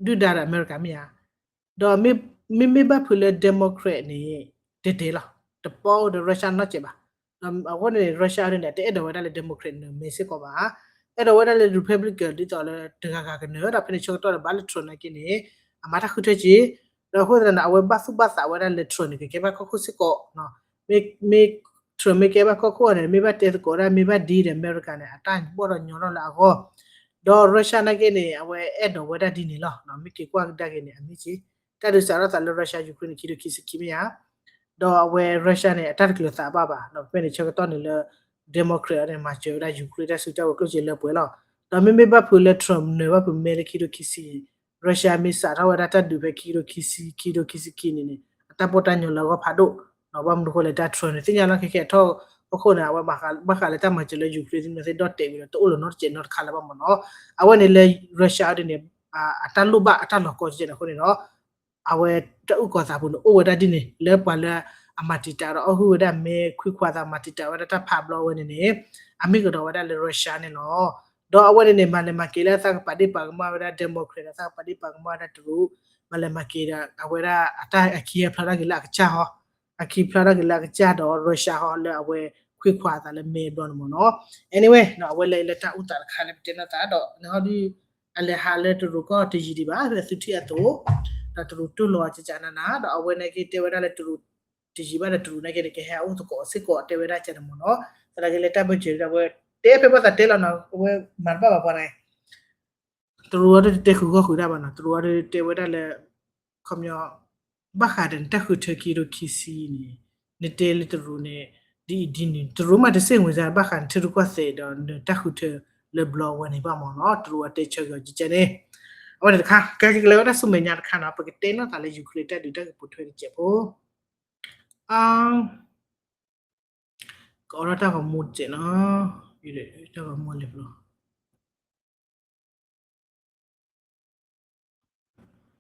ဒုၣ်ဒါဒီးအမဲရကၤမ့ၢ်ဧါ ဒီးမ့မ့ၢ်ဘၣ်ဖုးလၢ Democrat န့ၣ် တဲတဲလီၤ တပီၢ်ဒီး Russia နီတစဲးဘၣ် ဒီးအဃိန့ၣ် Russia အီၤဒ်န့ၣ် တအဲၣ်ဒိးဝဲဒၣ်လၢ Democrat နၢၤမဲစ့ၢ်ကီးဘၣ် အဲၣ်ဒိးဝဲဒၣ်လၢ Republican ဒ်သိးလၢတဂၤဂၤကနၢၤ ဒီးဖဲန့ၣ်ဆၢကတီၢ်ဒီးဘၣ်လၢ Trump နာ်က့န့ၣ် အမၤတၢ်ဃုထၢက့ၤ ဒီးအဃိသတးန့ၣ် အဝဲဘၣ်သူၣ်ဘၣ်သးဝဲဒၣ်လၢ Trump န့ၣ် ကကဲဘၣ်ကီၢ်ခိၣ်စ့ၢ်ကီး မ့ၢ် Trump မ့ၢ်ကဲဘၣ်ကီၢ်ခိၣ်န့ၣ် မ့ၢ်ဘၣ်တဲသကိးဒၣ် မ့ၢ်ဘၣ်ဒ်ဒီးအမဲရကၤန့ၣ် အတၢ်ဘီၣ်ဒီးညီထီၣ်လၢအဂီၢ် ဒီး Russia နာ်က့န့ၣ် အဝဲအဲၣ်ဒိးဝဲဒၣ်ဒ်န့ၣ်လီၤ မ့ၢ်က့ၤကွၢ်ကဒါက့ၤန့ၣ် အမ့ၢ်က့ၤ တၢ်ဒုးစးထီၣ်သးလၢ Russia Ukraine န့ၣ် ခံကထိခံဆံခံမ့ၢ်ဧါ ဒီးအဝဲ Russia န့ၣ် အတၢ်တကျၢၤသးဘၣ်ဘၣ် ဒီးဖဲန့ၣ်ဆၢကတီၢ်န့ၣ်လၢ Democrat န့ၣ် မၤစၢၤဝဲဒၣ် Ukraine တၢ်စုကဝဲၤကျိၣ်စ့လၢပှဲၤလီၤ ဒီးမ့မ့ၢ်ဘၣ်ဖုးလၢ Trump နၢၤဘၣ်ဖုးမဲလၢခံကထိခံဆံ Russia မ့ၢ်စးထီၣ်ဝဲဒၣ်တၢ်ဒုးဖဲခံကထိခံဆံ ခံကထိခံဆံခံန့ၣ်န့ၣ် အတၢ်ဘီၣ်တၢ်ညီလၢအဂီၢ်ဖးဒိၣ် ဘၣ်မနုၤဃိလဲၣ် တၢ် Trump န့ၣ် သ့ၣ်ညါလီၤခဲခဲအထီၣ်အခိၣ်န့ၣ် အဝဲဘၣ်ဃးလၢတၢ်မၤစၢၤလၢ Ukraine သ့ၣ်မနုၤသ့ၣ်ဒီၣ်တဲာ်ဝံၤဒီး တအိၣ်လၢၤနီတစဲးနီတခါလၢၤဘၣ်မ့ၢ်နီၤ အဝဲန့ၣ်လၢ Russia အီၤဒ်န့ၣ် အတၢ်လိၣ်ဘၣ်အတၢ်လီၤကီကဲန့ၣ်အဃိန့ၣ်ဒီး အဝဲတၢ်အုၣ်ကီၤသးပူၤန့ၣ် အိၣ်ဝဲဒၣ်ဒ်န့ၣ် လၢပှၤလၢအမၤတံာ်တာ်ဒီးအီၣ်ဟုၣ်ဝဲဒၣ်မဲ ခွံခွါသးမၤတံာ်တာ်ဝဲဒၣ်တၢ်ဖးဘျီဝဲန့ၣ်န့ၣ် အမ့ၢ်ကဒီးဝဲဒၣ်လၢ Russia န့ၣ်လီၤ. ဒီးအဝဲန့ၣ်န့ၣ် မၤလဲၤမၤက့ၤလၢအသးကပာ်ဒ့ၣ်ပာ်ကမၣ်ဝဲဒၣ် Democrat ဒီးသးကပာ်ဒ့ၣ်ပာ်ကမၣ်ဝဲဒၣ်တရူး မၤလဲၤမၤက့ၤဒီး အဝဲဒၣ်အတၢ်အခံအဖျါထီၣ်က့ၤလၢအကစၢ်ဟီ အခံဖျါထီၣ်က့ၤလၢအကစၢ်ဒီး Russia ဟီလၢအဝဲခွံခွါအသးလၢမဲအဘျီန့ၣ်မ့ၢ်နီၤ. Anyway အဝဲလဲၤလၢတၢ်အိၣ်သးတခါလၢပတဲနီၢ်သးဒီး နဟီဒု အလဲၤဟးလၢတရူးကီၢ်တယံာ်ဒံးဘၣ် ဖဲသုထံၣ်အသိး ဒီးတရူးတူၢ်လိာ်အကကနနၤ ဒီးအဝဲန့ၣ်က့ၤတဲဝဲဒၣ်လၢတရူး တယံာ်ဘၣ်ဒီးတရူးန့ၣ်က့ၤန့ၣ် ကဟဲအိၣ်သကိးစ့ၢ်ကီးတဲဝဲဒၣ်ကန့ၣ်မ့ၢ်နီၤ. သနာ်က့လၢတၢ်ဘၢၣ်စၢၤဒၣ်ဝဲ တဲဖဲဘၣ်သးတဲလီၤနီၤ အဝဲမၤတဘၣ်ဘၣ်ပှၤန့ၣ် တရူးအီၤဒုတဲဃုာ်ဂီၢ်ဃုာ်တၢ်ဘၣ်နီၤ တရူးအီၤဒုတဲဝဲဒၣ်လၢ ခီပညီ ဘၣ်ဃးဒီးနတၢ်ဃုထၢခံကထိခံဆံန့ၣ် နတဲလၢတရူးန့ၣ် ဒ်အံၤဒ်နုၤ တရူးမးတစ့ၣ်ဝင်စၢၤ ဘၣ်ဃးနထံရူၢ်ကီၢ်သဲးဒီးနတၢ်ဃုထၢလၢဘျီအဝဲန့ၣ်ဘၣ်မ့ၢ်နီၤ တရူးအတဲဆၢက့ၤအီၤကကဲန့ၣ် အဝဲန့ၣ်တခါ ကဲကလဲၤဝဲဒၣ်ဆူမဲာ်ညါတခါနီၤ ပကတဲနီၣ်သးလၢ Ukraine တၢ်ဒုးတၢ်ဂ့ၢ်ပိာ်ထွဲတစဲးဖိ ကအိးထီၣ်တၢ်ဂီၤမူတစဲးနီၤ တၢ်ဂီၤမူလံဘျီ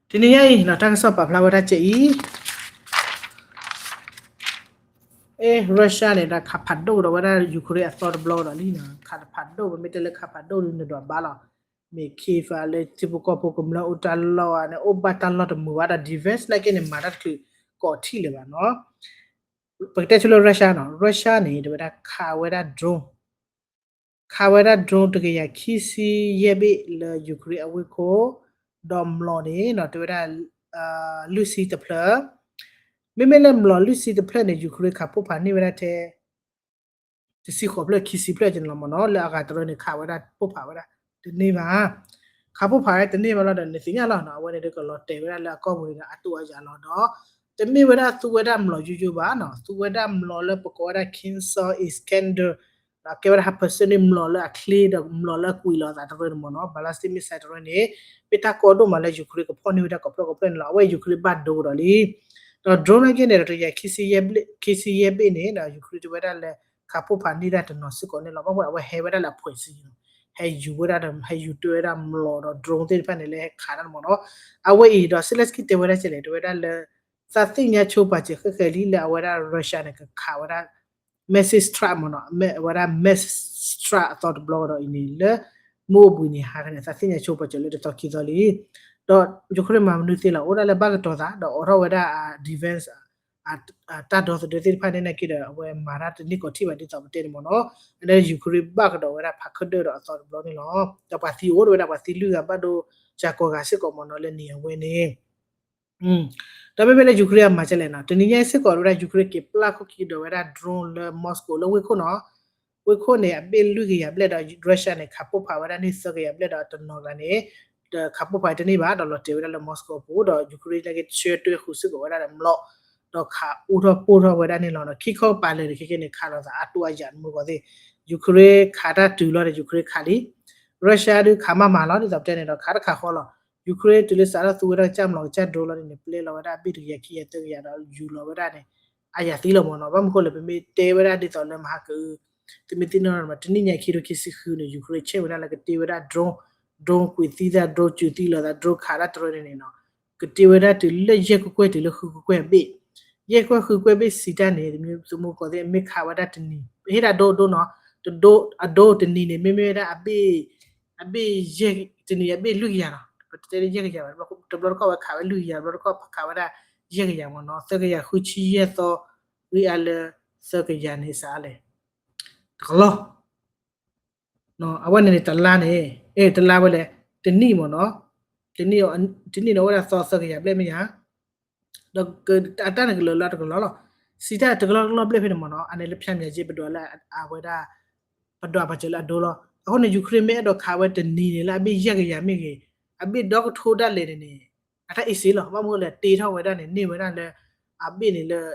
တနံၤညါအံၤနီၤ တၢ်ကစီၣ်ပာ်ဖျါဝဲဒၣ်စဲးအံၤ အဲ Russia န့ၣ်ဒီးခးဖးဒိၣ်ဒီးဝဲဒၣ် Ukraine အသီတဘျီဒီးလံနီၤ ခးတဖးဒိၣ် ပမ့ၢ်တဲလၢခးဖးဒိၣ်ဒုးနဒွးဘါလီၤ မ့ၢ် Kyiv လၢထံဖိကီၢ်ဖိကမျၢၢ်အိၣ်တၢ်လီၢ်ဧါန့ၣ် အိၣ်ဘၣ်တၢ်လီၢ်တမုာ်ဘၣ်ဒီး defense နာ်က့န့ၣ် မၤတၢ်တချုးကိးထံၣ်လၢၤဘၣ်နီၤ ပကတဲဆိလၢ Russia နီၤ Russia န့ၣ် တဝဲဒၣ်ခးဝဲဒၣ် drone ခးဝဲဒၣ် drone တကယၤခံဆံယဲၢ်ဘ့ၣ်လၢ Ukraine အဝ့ၢ်ခိၣ် ဒီးမျိာ်န့ၣ်နီၤ တဝဲဒၣ် လွံၢ်ဆံတဖျၢၣ် မ့မ့ၢ်လၢမျိာ်လွံၢ်ဆံတဖျၢၣ်န့ၣ် Ukraine ခးပိၢ်ဖးန့ၢ်ဝဲဒၣ်ထဲ တဆံဃိးဖျၢၣ်ခံဆံဖျၢၣ်ကန့ၣ်လီၤမ့ၢ်နီၤ လၢအဂၤတရၢန့ၣ် ခးဝဲဒၣ်ပိၢ်ဖးဝဲဒၣ် တန့ၢ်ဘၣ် ခးပိၢ်ဖးဝဲတန့ၢ်ဘၣ်လီၤဒီး နသ့ၣ်ညါလီၤနီၤ အဝဲန့ၣ်ဒီးကလီၤတဲာ်ဝဲဒၣ်လၢအကီၢ်ပူၤန့ၣ်ဒီး အတိၢ်အယၢ်လီၤဒီး တမ့ၢ်ဝဲဒၣ်သူဝဲဒၣ်မျိာ်ယိယိဘၣ်နီၤ သူဝဲဒၣ်မျိာ်လၢပကိးဝဲဒၣ် Kinzhal Iskander ဒီးကဲဝဲဒၣ် ဟး percent န့ၣ် မျိာ်လၢအချ့ဒီးမျိာ်လၢအကွံာ်လီၤအသးတရၢန့ၣ်မ့ၢ်နီၤ ballistic missile တရၢန့ၣ် မ့ၢ်တၢ်ကီဒိၣ်မးလၢ Ukraine ကဖီၣ်န့ၢ်ဝဲဒၣ်ကိးဖျၢၣ်ကိးဖျၢၣ်န့ၣ်လီၤ အဝဲ Ukraine ဘၣ်ဒိကဒီးလံ ဒီး drone နာ်က့န့ၣ်ဒီး တကယၤခံဆံယဲၢ်ဘ့ၣ်န့ၣ်ဒီး Ukraine တဝဲဒၣ်လၢ ခးပိၢ်ဖးန့ၢ်ဒၣ်တနီၤစ့ၢ်ကီးန့ၣ်လီၤ ဘၣ်မနုၤအဝဲဟဲဝဲဒၣ်လၢအဖှဲးစံန့ၣ် ဟဲယူၤဝဲဒၣ်ဒီး ဟဲယူၤတွဲဝဲဒၣ်မျိာ်ဒီး drone သ့ၣ်တဖၣ်န့ၣ်လၢဟဲခးတၢ်န့ၣ်မ့ၢ်နီၤ အဝဲအံၤဒီး Zelenskyy တဲဝဲဒၣ်ကလဲၣ် တဝဲဒၣ်လၢ သးသ့ၣ်ညါဆိပာ်စၢၤဃဲၣ်ဃဲၣ်လံလၢအဝဲဒၣ် Russia န့ၣ် ကခးဝဲဒၣ် missile strike မ့ၢ်နီၤ အဝဲဒၣ် missile strike အသီတဘျီကဒီးအံၤန့ၣ် လၢမုၢ်အိၣ်ဘှံးနံၤဟါခီန့ၣ် သးသ့ၣ်ညါဆိပာ်စၢၤလၢတသီခံသီလံ ဒီး Ukraine မၤမနုၤသ့လီၤ အိၣ်ဒၣ်လၢဘၣ်ကတီၤသး ဒီးအိးထီၣ်ဝဲဒၣ်အ defense တၢ်ဒီသဒၢသ့ၣ်တဖၣ်န့ၣ်နာ်က့ဒီး အဝဲမၤတၢ်တန့ၢ်ကီးထံၣ်ဘၣ်ဒ်သိးပတဲန့ၣ်မ့ၢ်နီၤ အန့ၣ် Ukraine ဘၣ်ကဒီးဝဲဒၣ်ဖးခၢၣ်ဒၢၣ်ဒီးအသီတဘျီန့ၣ်လီၤ ဒီးပှၤသံအိၣ်ဝဲဒၣ်ပှၤသံလွံၢ်ဂၤဘၣ်ဒိ ကၢ်ကီၤဂၤစ့ၢ်ကီးမ့ၢ်နီၤ လၢနံၤအဝဲန့ၣ် ဒီးမ့မ့ၢ်လၢ Ukraine အမၤကလဲၣ်နီၤ တနံၤညါစ့ၢ်ကီးဝဲဒၣ် Ukraine က့ၤပျၢ်ခိၣ်ခံဒီးဝဲဒၣ် drone လၢ Moscow လၢဝ့ၢ်ခိၣ်နီၤ ဝ့ၢ်ခိၣ်န့ၣ် အဘ့ၣ်လွံၢ်ကယၤဘျဲၣ်ဒီး Russia န့ၣ် ခးပိၢ်ဖးဝဲဒၣ်န့ၣ်သၢကယၤဘျဲၣ်ဒီးတနီၤဂၤန့ၣ် ဒီးခးပိၢ်ဖးတန့ၢ်ဘၣ် ဒီးလီၤတဲာ်ဝဲဒၣ်လၢ Moscow အပူၤ ဒီး Ukraine နာ်က့ဆှၢတွဲဃုာ်စ့ၢ်ကီးဝဲဒၣ်ဒီးမျိာ် ဒီးခးအိၣ်ထီၣ်ပိၢ်ထီၣ်ဝဲဒၣ်န့ၣ်လီၤနီၤ ခံခီပာ်လၢာ်န့ၣ်ခဲကဲန့ၣ် ခးလိာ်သးအတိၢ်အယၢ်မုၢ်ဂီၤသ့ၣ် Ukraine ခးတၢ်တုၤလီၤန့ၣ် Ukraine ခးလံ Russia ဒုးခးမးမးလီၤ ဒ်သိးပတဲန့ၣ်ဒီး ခးတခးဃီလီၤ Ukraine တုၤလၢစးထီၣ်သူဝဲဒၣ်ကစၢ်မျိာ်ကစၢ် drone လီၤန့ၣ်န့ၣ် ပျဲလီၤဝဲဒၣ်အဘ့ၣ်တကယၤခံကယၤသၢကယၤဒီးယူၤလီၤဝဲဒၣ်န့ၣ် အယၤသံလီၤမ့ၢ်နီၤ ဘၣ်မနုၤဃိလဲၣ် ပမ့ၢ်တဲဝဲဒၣ်ဒ်သိးလၢမဟါကအု သုမ့ၢ်သ့ၣ်နီၣ်မး တနံၣ်ညါခံထိခံဆံဃုန့ၣ် Ukraine ဆဲးဝဲဒၣ်လၢကတ့ဝဲဒၣ် drone drone ကွံာ်သံသး drone စူၤသံလီၤသး drone ခးတၢ်တရၢန့ၣ်န့ၣ်နီၤ ကတ့ဝဲဒၣ်တုၤလၢယဲၢ်ကွဲၢ်ကွဲၢ်တုၤလၢဃုကွဲၢ်ကွဲၢ်အဘ့ၣ် ယဲၢ်ကွဲၢ်ဃုကွဲၢ်ဘ့ၣ်စံးတၢ်န့ၣ် သမူကီၢ်သ့ၣ် မ့ၢ်ခးဝဲဒၣ်တနံၤ ပဟ့ၣ်ဒၣ်ဒိဒိနီၤ တဒိ အဒိတနံၤန့ၣ် မ့မ့ၢ်ဝဲဒၣ်အဘ့ၣ် အဘ့ၣ်ယဲၢ် တနံၤအဘ့ၣ်လွံၢ်ကယၤနီၤ ပတတဲလၢယဲၢ်ကယၤဘၣ် တဘျီတခီၣ်ဝဲခးဝဲလွံၢ်ကယၤ တဘျီတခီၣ်ခးဝဲဒၣ်ယဲၢ်ကယၤမ့ၢ်နီၤ သၢကယၤဃုဆံယဲၢ်သီ ဝံအါလၢ သၢကယၤန့ၣ်စးလဲၣ် တကလီၢ် အဝဲန့ၣ်န့ၣ် တလါန့ၣ် အဲ တလါဝဲလဲၣ် တနံၣ်မ့ၢ်နီၤ တနံၣ် တနံၣ်န့ၣ် အိၣ်ဝဲဒၣ်သီသၢကယၤဘျဲၣ်မ့ၢ်ဧါ ဒီးအတၢ်န့ၣ်ကလၢာ်လၢတကလီၢ်လီၤ စံးတၢ်တကလီၢ်တကလီၢ်ဘျဲၣ်ဖဲန့ၣ်မ့ၢ်နီၤ အန့ၣ်လၢဖၠၣ်မၠၣ်က့ ပဒွးလၢအဝဲဒၣ် ပဒွးပာ်စၢၤလၢအဒိလီၤ အဃိန့ၣ် Ukraine မ့ၢ်အဲၣ်ဒိးခးဝဲတနံၤန့ၣ်လၢအဘ့ၣ်ယဲၢ်ကယၤမ့ၢ်ဂ့ၤ အဘ့ၣ်ဒီကထိဒၣ်လဲာ်န့ၣ်န့ၣ် အတၢ်အ့ၣ်စ့လီၤ ဘၣ်မနုၤလဲၣ် တ့ထီၣ်ဝဲဒၣ်န့ၣ် န့ၢ်ဝဲဒၣ်လၢ အဘ့ၣ်န့ၣ်လၢ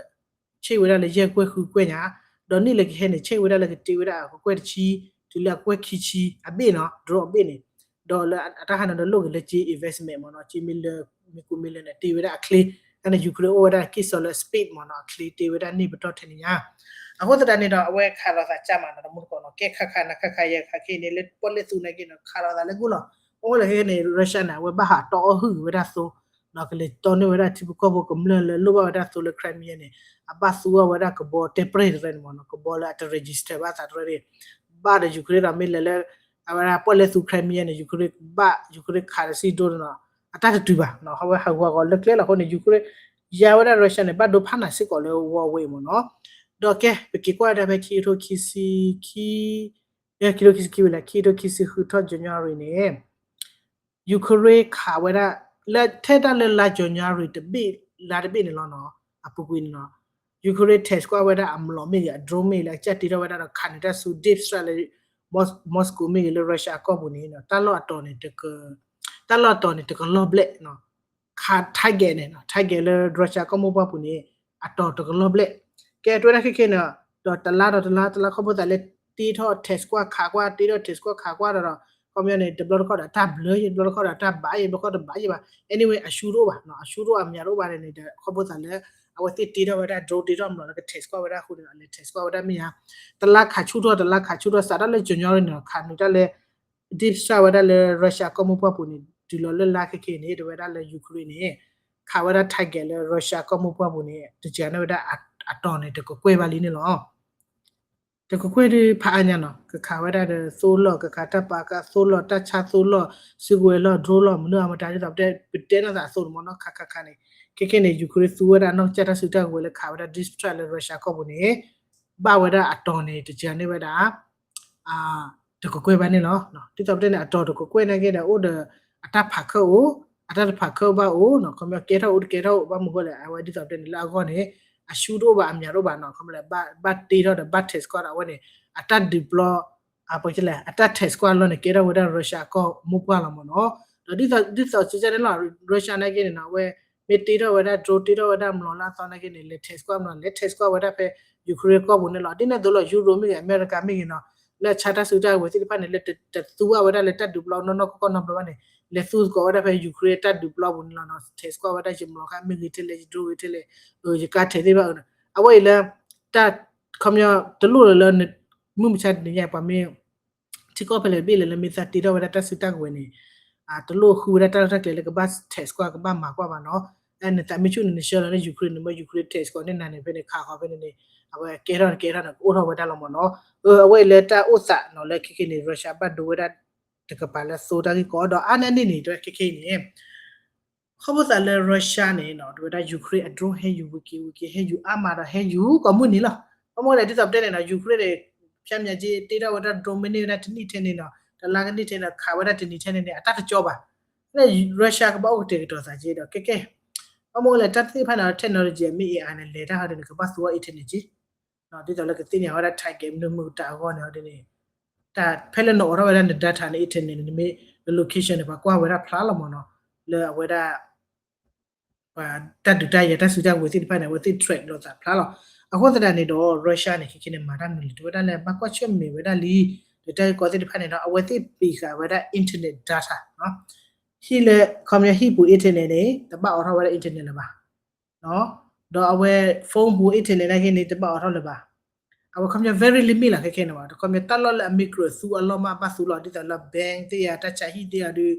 ဆ့ၣ်ဝဲဒၣ်လၢယဲၢ်ကွဲၢ်ဃုကွဲၢ်ညါ ဒီးန့ၢ်လၢကဟဲန့ၣ် ဆ့ၣ်ဝဲဒၣ်လၢကတ့ဝဲဒၣ်အကကွဲၢ်တဆံ တုၤလၢအကကွဲၢ်ခံဆံ အဘ့ၣ်နီၤ drone အဘ့ၣ်န့ၣ် ဒီးလၢအတၢ်ဟးန့ၣ်ဒီးလိၣ်က့ၤလၢက့ investment မ့ၢ်နီၤ က့မ့ၢ်လၢ မ့ၢ်ကူမ့ၢ်လၢန့ၣ် တ့ဝဲဒၣ်အချ့ အန့ၣ် Ukraine အိၣ်ဝဲဒၣ်က့ၢ်စီလၢ speed မ့ၢ်နီၤ အချ့တ့ဝဲဒၣ်န့ၢ်ပတီၢ်ထဲန့ၣ်ညါ အဃိသတးန့ၣ်ဒီး အဝဲခးလိာ်သးကၢ်မးနီၤ တမူတကိးနီၤ ကဲခးခးနၤခးခးယဲၢ်ခးခဲအံၤန့ၣ် လၢပီၣ်လဲၣ်သူနာ်က့န့ၣ် ခးလိာ်သးလၢဂုၢ်လီၤ အိၣ်လၢခဲန့ၣ် Russia န့ၣ် အဝဲဘၣ်ဟးတီအီၣ်ဟုၣ်ဝဲဒၣ်သိ ဒီးကလဲၤတီန့ၢ်ဝဲဒၣ်ထံဖိကီၢ်ဖိကမျၢၢ်လၢလိၣ်ဘၣ်ဝဲဒၣ်သိလၢ Crimea န့ၣ် အဘၣ်သူအီၣ်ဝဲဒၣ်ကဘီတဲပြဲၢ်တရၢန့ၣ်မ့ၢ်နီၤ ကဘီလၢအတ register ဘၣ်သးတရၢန့ၣ် ဘၣ်ဒီး Ukraine ဒီးမ့ၢ်လဲၤလၢ အဝဲဒၣ်ပီၣ်လဲၣ်သူ Crimea န့ၣ် Ukraine ဘၣ် Ukraine ခးတစံၣ်ဒိန့ၣ်နီၤ အတၢ်တတုၤဘၣ်နီၤ အဝဲဟးဂီၤဂီၤလၢကျဲလီၤအဃိန့ၣ် Ukraine ယါဝဲဒၣ် Russia န့ၣ် ဘၣ်ဒိဖးနၤစ့ၢ်ကီးလၢဝီဝဲအံၤမ့ၢ်နီၤ ဒီးကဲ ပက့ၤကွၢ်ဝဲဒၣ်ဖဲခံကထိခံဆံခံ ခံကထိခံဆံခံဝံၤလၢ ခံကထိခံဆံဃုထီၣ် January န့ၣ် Ukraine ခးဝဲဒၣ် လၢထဲဒၣ်လၢလါ January တဘ့ၣ် လါတဘ့ၣ်န့ၣ်လီၤနီၤ အပူၤကွံာ်န့ၣ်နီၤ Ukraine test ကွၢ်ဝဲဒၣ်အမျိာ်မ့ၢ်ဂ့ၤ အ drone မ့ၢ်ဂ့ၤ လၢအကစၢ်တ့ထီၣ်ဝဲဒၣ်ဒီးခးန့ၢ်တၢ်ဆူ deep strike လၢ Mos- Moscow မ့ၢ်ဂ့ၤ လၢ Russia အကီၢ်ပူၤန့ၣ် တၢ်လီၢ်အတီၤန့ၣ် တၢ်လီၢ်အတီၤန့ၣ် တကလီၢ်ဘျဲၣ် ခး target န့ၣ် target လၢ Russia ကီၢ်မိၢ်ပှၢ်ပူၤန့ၣ် အတီၤတကလီၢ်ဘျဲၣ် ကဲတွဲဒၣ်ခဲခဲန့ၣ် ဒီးတလါဒီးတလါ တလါခီဖျိသးလၢ တ့ထီၣ် test ကွၢ်ခးကွၢ် တ့ထီၣ် test ကွၢ်ခးကွၢ်ဒီး ခီပညီန့ၣ် တဘျီတခီၣ်ဒီးတၢ်ဘျၢ တဘျီတခီၣ်ဒီးတၢ်ဘၣ် တဘျီတခီၣ်တဘၣ်ယံၤဘၣ် anyway အရှုံးတအိၣ်ဘၣ် အရှုံးတအိၣ်အမျးတအိၣ်ဘၣ်န့ၣ်ဒီး ခီဖျိသးလၢ အဝဲသ့ၣ်တ့ထီၣ်ဝဲဒၣ် drone တ့ထီၣ်မလီၤလၢက test ကွၢ်ဝဲဒၣ်အဃိန့ၣ်ဒီး လဲၤ test ကွၢ်ဝဲဒၣ်မ့ၢ်ဧါ တလါခးဆူၣ်ထီၣ် တလါခးဆူၣ်ထီၣ် စးထီၣ်လၢ January န့ၣ်ဒီး ခးနုာ်တၢ်လၢ deep strike ဝဲဒၣ်လၢ Russia ကီၢ်မိၢ်ပှၢ်ပူၤန့ၣ် တုၤလီၤလၢလါခဲခဲအံၤန့ၣ် တဝဲဒၣ်လၢ Ukraine န့ၣ် ခးဝဲဒၣ် target လၢ Russia ကီၢ်မိၢ်ပှၢ်ပူၤန့ၣ် တစှၤန့ၢ်ဝဲဒၣ်အတီၤန့ၣ် တကကွဲၢ်ဘၣ်လံန့ၣ်လီၤ. တကကွဲၢ်ဒုးဖးအါညါနီၤ ကခးဝဲဒၣ်ဒီးသိလီၢ် ကခးတၢ်ပာ်ကါသိလီၢ် တၢ်ဆါသိလီၢ် စုကဝဲၤလီၢ် drone လီၢ် မနုၤအမတၤဒ်သိးပတဲ ပတဲနီၢ်သးအသိးန့ၣ်မ့ၢ်နီၤ ခးခးခးန့ၣ် ခဲခဲန့ၣ် Ukraine သူဝဲဒၣ်နီၢ်ကစၢ်တၢ်စုတၢ်ကဝဲၤလၢခးဝဲဒၣ် deep strike လၢ Russia ကီၢ်ပူၤန့ၣ် ဘၣ်ဝဲဒၣ်အတီၤန့ၣ် တစှၤန့ၢ်ဝဲဒၣ် တကကွဲၢ်ဘၣ်န့ၣ်လီၤ. ဒ်သိးပတဲန့ၣ် အတီၤတကကွဲၢ်နာ်က့ဒီး အိၣ်ဒီး အတၢ်ဖးခၢၣ်အိၣ် အတၢ်တဖးခၢၣ်ဘၣ်အိၣ်နီၤ ခီပညီကဲထီၣ်အိၣ်တကဲထီၣ်အိၣ် ဘၣ်မနုၤဃိလဲၣ် အဝဲဒ်သိးပတဲန့ၣ် လၢအဂီၢ်န့ၣ် အရှုံးတအိၣ်ဘၣ်အမျးတအိၣ်ဘၣ်နီၤ ခီပညီ ဘၣ်တ့ထီၣ်ဒီး ဘၣ် test ကွၢ်ဒီး အဝဲန့ၣ် အတၢ်ဒုးပျီ အပလဲၣ် အတၢ် test ကွၢ်လီၢ်န့ၣ် ကဲထီၣ်ဝဲဒၣ် Russia ကီၢ်မိၢ်ပှၢ်လီၤမ့ၢ်နီၤ. ဒီးဒ်သိး ဒ်သိးစ့ၢ်ကီးန့ၣ်လီၤ Russia နာ်က့န့ၣ်နီၤ အဝဲ မ့ၢ်တ့ထီၣ်ဝဲဒၣ် drone တ့ထီၣ်ဝဲဒၣ်မလီၤလၢအသီနာ်က့န့ၣ် လဲၤ test ကွၢ်မလီၤ လဲၤ test ကွၢ်ဝဲဒၣ်ဖဲ Ukraine ကီၢ်ပူၤန့ၣ်လီၤ. ဒ်န့ၣ်အသိးလီၤ Europe မ့ၢ်ဂ့ၤ အမဲရကၤမ့ၢ်ဂ့ၤနီၤ လၢအဆါတၢ်စုတၢ်ကဝဲၤသ့ၣ်တဖၣ်န့ၣ် လၢတသူဝဲဒၣ်လၢတၢ်ဒုးပျီနီၢ်နီၢ်ကီၢ်ကီၢ်နီတဘျီဘၣ်န့ၣ် လဲၤသူသကိးဝဲဒၣ်ဖဲ Ukraine တၢ်ဒုးပျီပူၤန့ၣ်လီၤနီၤ test ကွၢ်ဝဲဒၣ်ယမလီၤခါမ့ၢ်ဂ့ၤထဲလဲၣ် ယ drone ဂ့ၤထဲလဲၣ် ယကါထဲသ့ၣ်တဖၣ် အဝဲအံၤလၢ တၢ် ခီပညီ တလိၣ်လၢ မုၢ်မဆါတနံၤညါ ပှၤမ့ၢ် ထံကီၢ်ဖဲလဲၣ်တဘ့ၣ်လဲၣ်လၢမ့ၢ်သးတ့ထီၣ်ဝဲဒၣ်တၢ်စုတၢ်ကဝဲၤန့ၣ် တလိၣ်ဃုဝဲဒၣ်တၢ်လီၢ်တၢ်ကျဲလၢကဘၣ် test ကွၢ် ကဘၣ်မၤကွၢ်ဘၣ်နီၤ. နသးမ့ၢ်ဆူၣ်န့ၣ် နဆှၢလီၤလၢ Ukraine န့ၣ် မ့ၢ် Ukraine test ကွၢ်န့ၢ်နၤန့ၣ် ဖဲန့ၣ်ခးဃီၤဖဲန့ၣ်န့ၣ် အဝဲကဲထီၣ်ကဲထီၣ်န့ၣ် ကအိၣ်ထီၣ်ဝဲဒၣ်လီၤမ့ၢ်နီၤ. အဝဲအံၤလၢတၢ်အိၣ်သးနီၤ လၢခဲခဲန့ၣ် Russia ဘၣ်ဒိဝဲဒၣ် တကပၤလၢသိတၢ်ဂ့ၢ်ကီဒီးအါန့ၢ်န့ၣ်န့ၣ် တဝဲခဲခဲအံၤန့ၣ် ခီဖျိသးလၢ Russia န့ၣ်နီၤ တဝဲဒၣ် Ukraine အ drone ဟဲယူၤဝံၤက့ၤဝံၤက့ၤ ဟဲယူၤအါမးဒီးဟဲယူၤကိးမုၢ်နံၤလီၤ. ဘၣ်မနုၤလဲၣ် ဒ်သိးပတဲန့ၣ်နီၤ Ukraine န့ၣ် ဖျါမညါက့ တ့ထီၣ်ဝဲဒၣ် drone မ့ၢ်န့ၢ်ဝဲဒၣ်တနံၣ်ထဲန့ၣ်နီၤ တလါကနံၣ်ထဲန့ၣ် ခးဝဲဒၣ်တနံၤထဲန့ၣ်န့ၣ် အတၢ်တကၠီဘၣ်. လၢ Russia ကဘၣ်အိၣ်ကတဲာ်ကတီၤသးက့ဒီး ကဲကဲ ဘၣ်မနုၤလဲၣ် တၢ်သ့ၣ်တဖၣ်န့ၣ် technology မ့ၢ် AI န့ၣ် လဲၤတၢ်ဟီဒ်န့ၣ် ကဘၣ်သူအီၤ internet က့ ဒ်သိးလၢကသ့ၣ်ညါဝဲဒၣ် target မနုၤမုၢ်တၢ်အဂီၢ်န့ၣ်ဟီဒ်န့ၣ် တၢ်ဖဲလၢနအိးထီၣ်ဝဲဒၣ်န data န့ၣ် internet န့ၣ် နမ့ၢ် location န့ၣ် ပှၤကွၢ်ဝဲဒၣ်ဖျါလီၤမ့ၢ်နီၤ လၢအဝဲဒၣ် ပှၤတၢ်ဒုးတၢ်ယၤတၢ်စုတၢ်ကဝဲၤသ့ၣ်တဖၣ်န့ၣ် အဝဲသ့ၣ် track လိာ်သးဖျါလီၤ. အဃိသတးန့ၣ်ဒီး Russia န့ၣ် ခဲခဲန့ၣ် မၤတၢ်မနုၤလဲၣ် တဝဲဒၣ်လၢဘၣ်ကွၢ်ဆၢၣ်မဲာ်ဝဲဒၣ်လံ ဒီးတၢ်ဂ့ၢ်ကီသ့ၣ်တဖၣ်န့ၣ်ဒီး အဝဲသ့ၣ်ပံးဃာ်ဝဲဒၣ် internet data ဟံၣ်လၢ ခီပညီဟံၣ်ပူၤ internet န့ၣ် တဘၣ်အိးထီၣ်ဝဲဒၣ် internet လၢၤဘၣ် ဒီးအဝဲ phone ပူၤ internet နာ်က့န့ၣ် တဘၣ်အိးထီၣ်လၢၤဘၣ်. အဝဲခီပညီ very limit လီၤ ခဲခဲန့ၣ်ဘၣ် ဒီးခီပညီတၢ်လီၢ်လၢအမ့ၢ်ကြၢးသူအလီၢ်မး ဘၣ်သူလီၤ ဒ်သိးလၢ bank သ့ၣ်ဧါ တၢ်ဆါဟံၣ်သ့ၣ်ဧါဒီး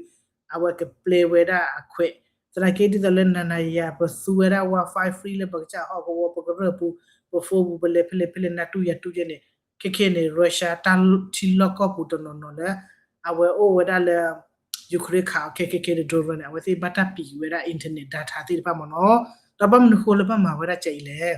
အဝဲကပျဲဝဲဒၣ်အခွဲး သနာ်က့ဒ်သိးလၢနၤနၤယၤ ပသူဝဲဒၣ် Wi-Fi free လၢပကစၢ်ဟီၣ်ကဝီၤ ပကရၢၢ်ပူၤ ပ phone ပူၤ ပလဲၤဖဲလဲၣ်ဖဲလဲၣ် နၢ်တူၢ်ယၤတူၢ်ယဲန့ၣ် ခဲခဲန့ၣ် Russia တၢ်ထံလီၢ်ကီၢ်ပူၤတနီၤနီၤလၢ အဝဲအိၣ်ဝဲဒၣ်လၢ Ukraine ခးအီၤခဲခဲခဲဒီး drone န့ၣ် အဝဲသ့ၣ်ဘၣ်တၢ်ပံးဝဲဒၣ် internet data သ့ၣ်တဖၣ်မ့ၢ်နီၤ. ဒီးဘၣ်မနုၤဃိလၢဘၣ်မၤဝဲဒၣ်ကဲအံၤလဲၣ်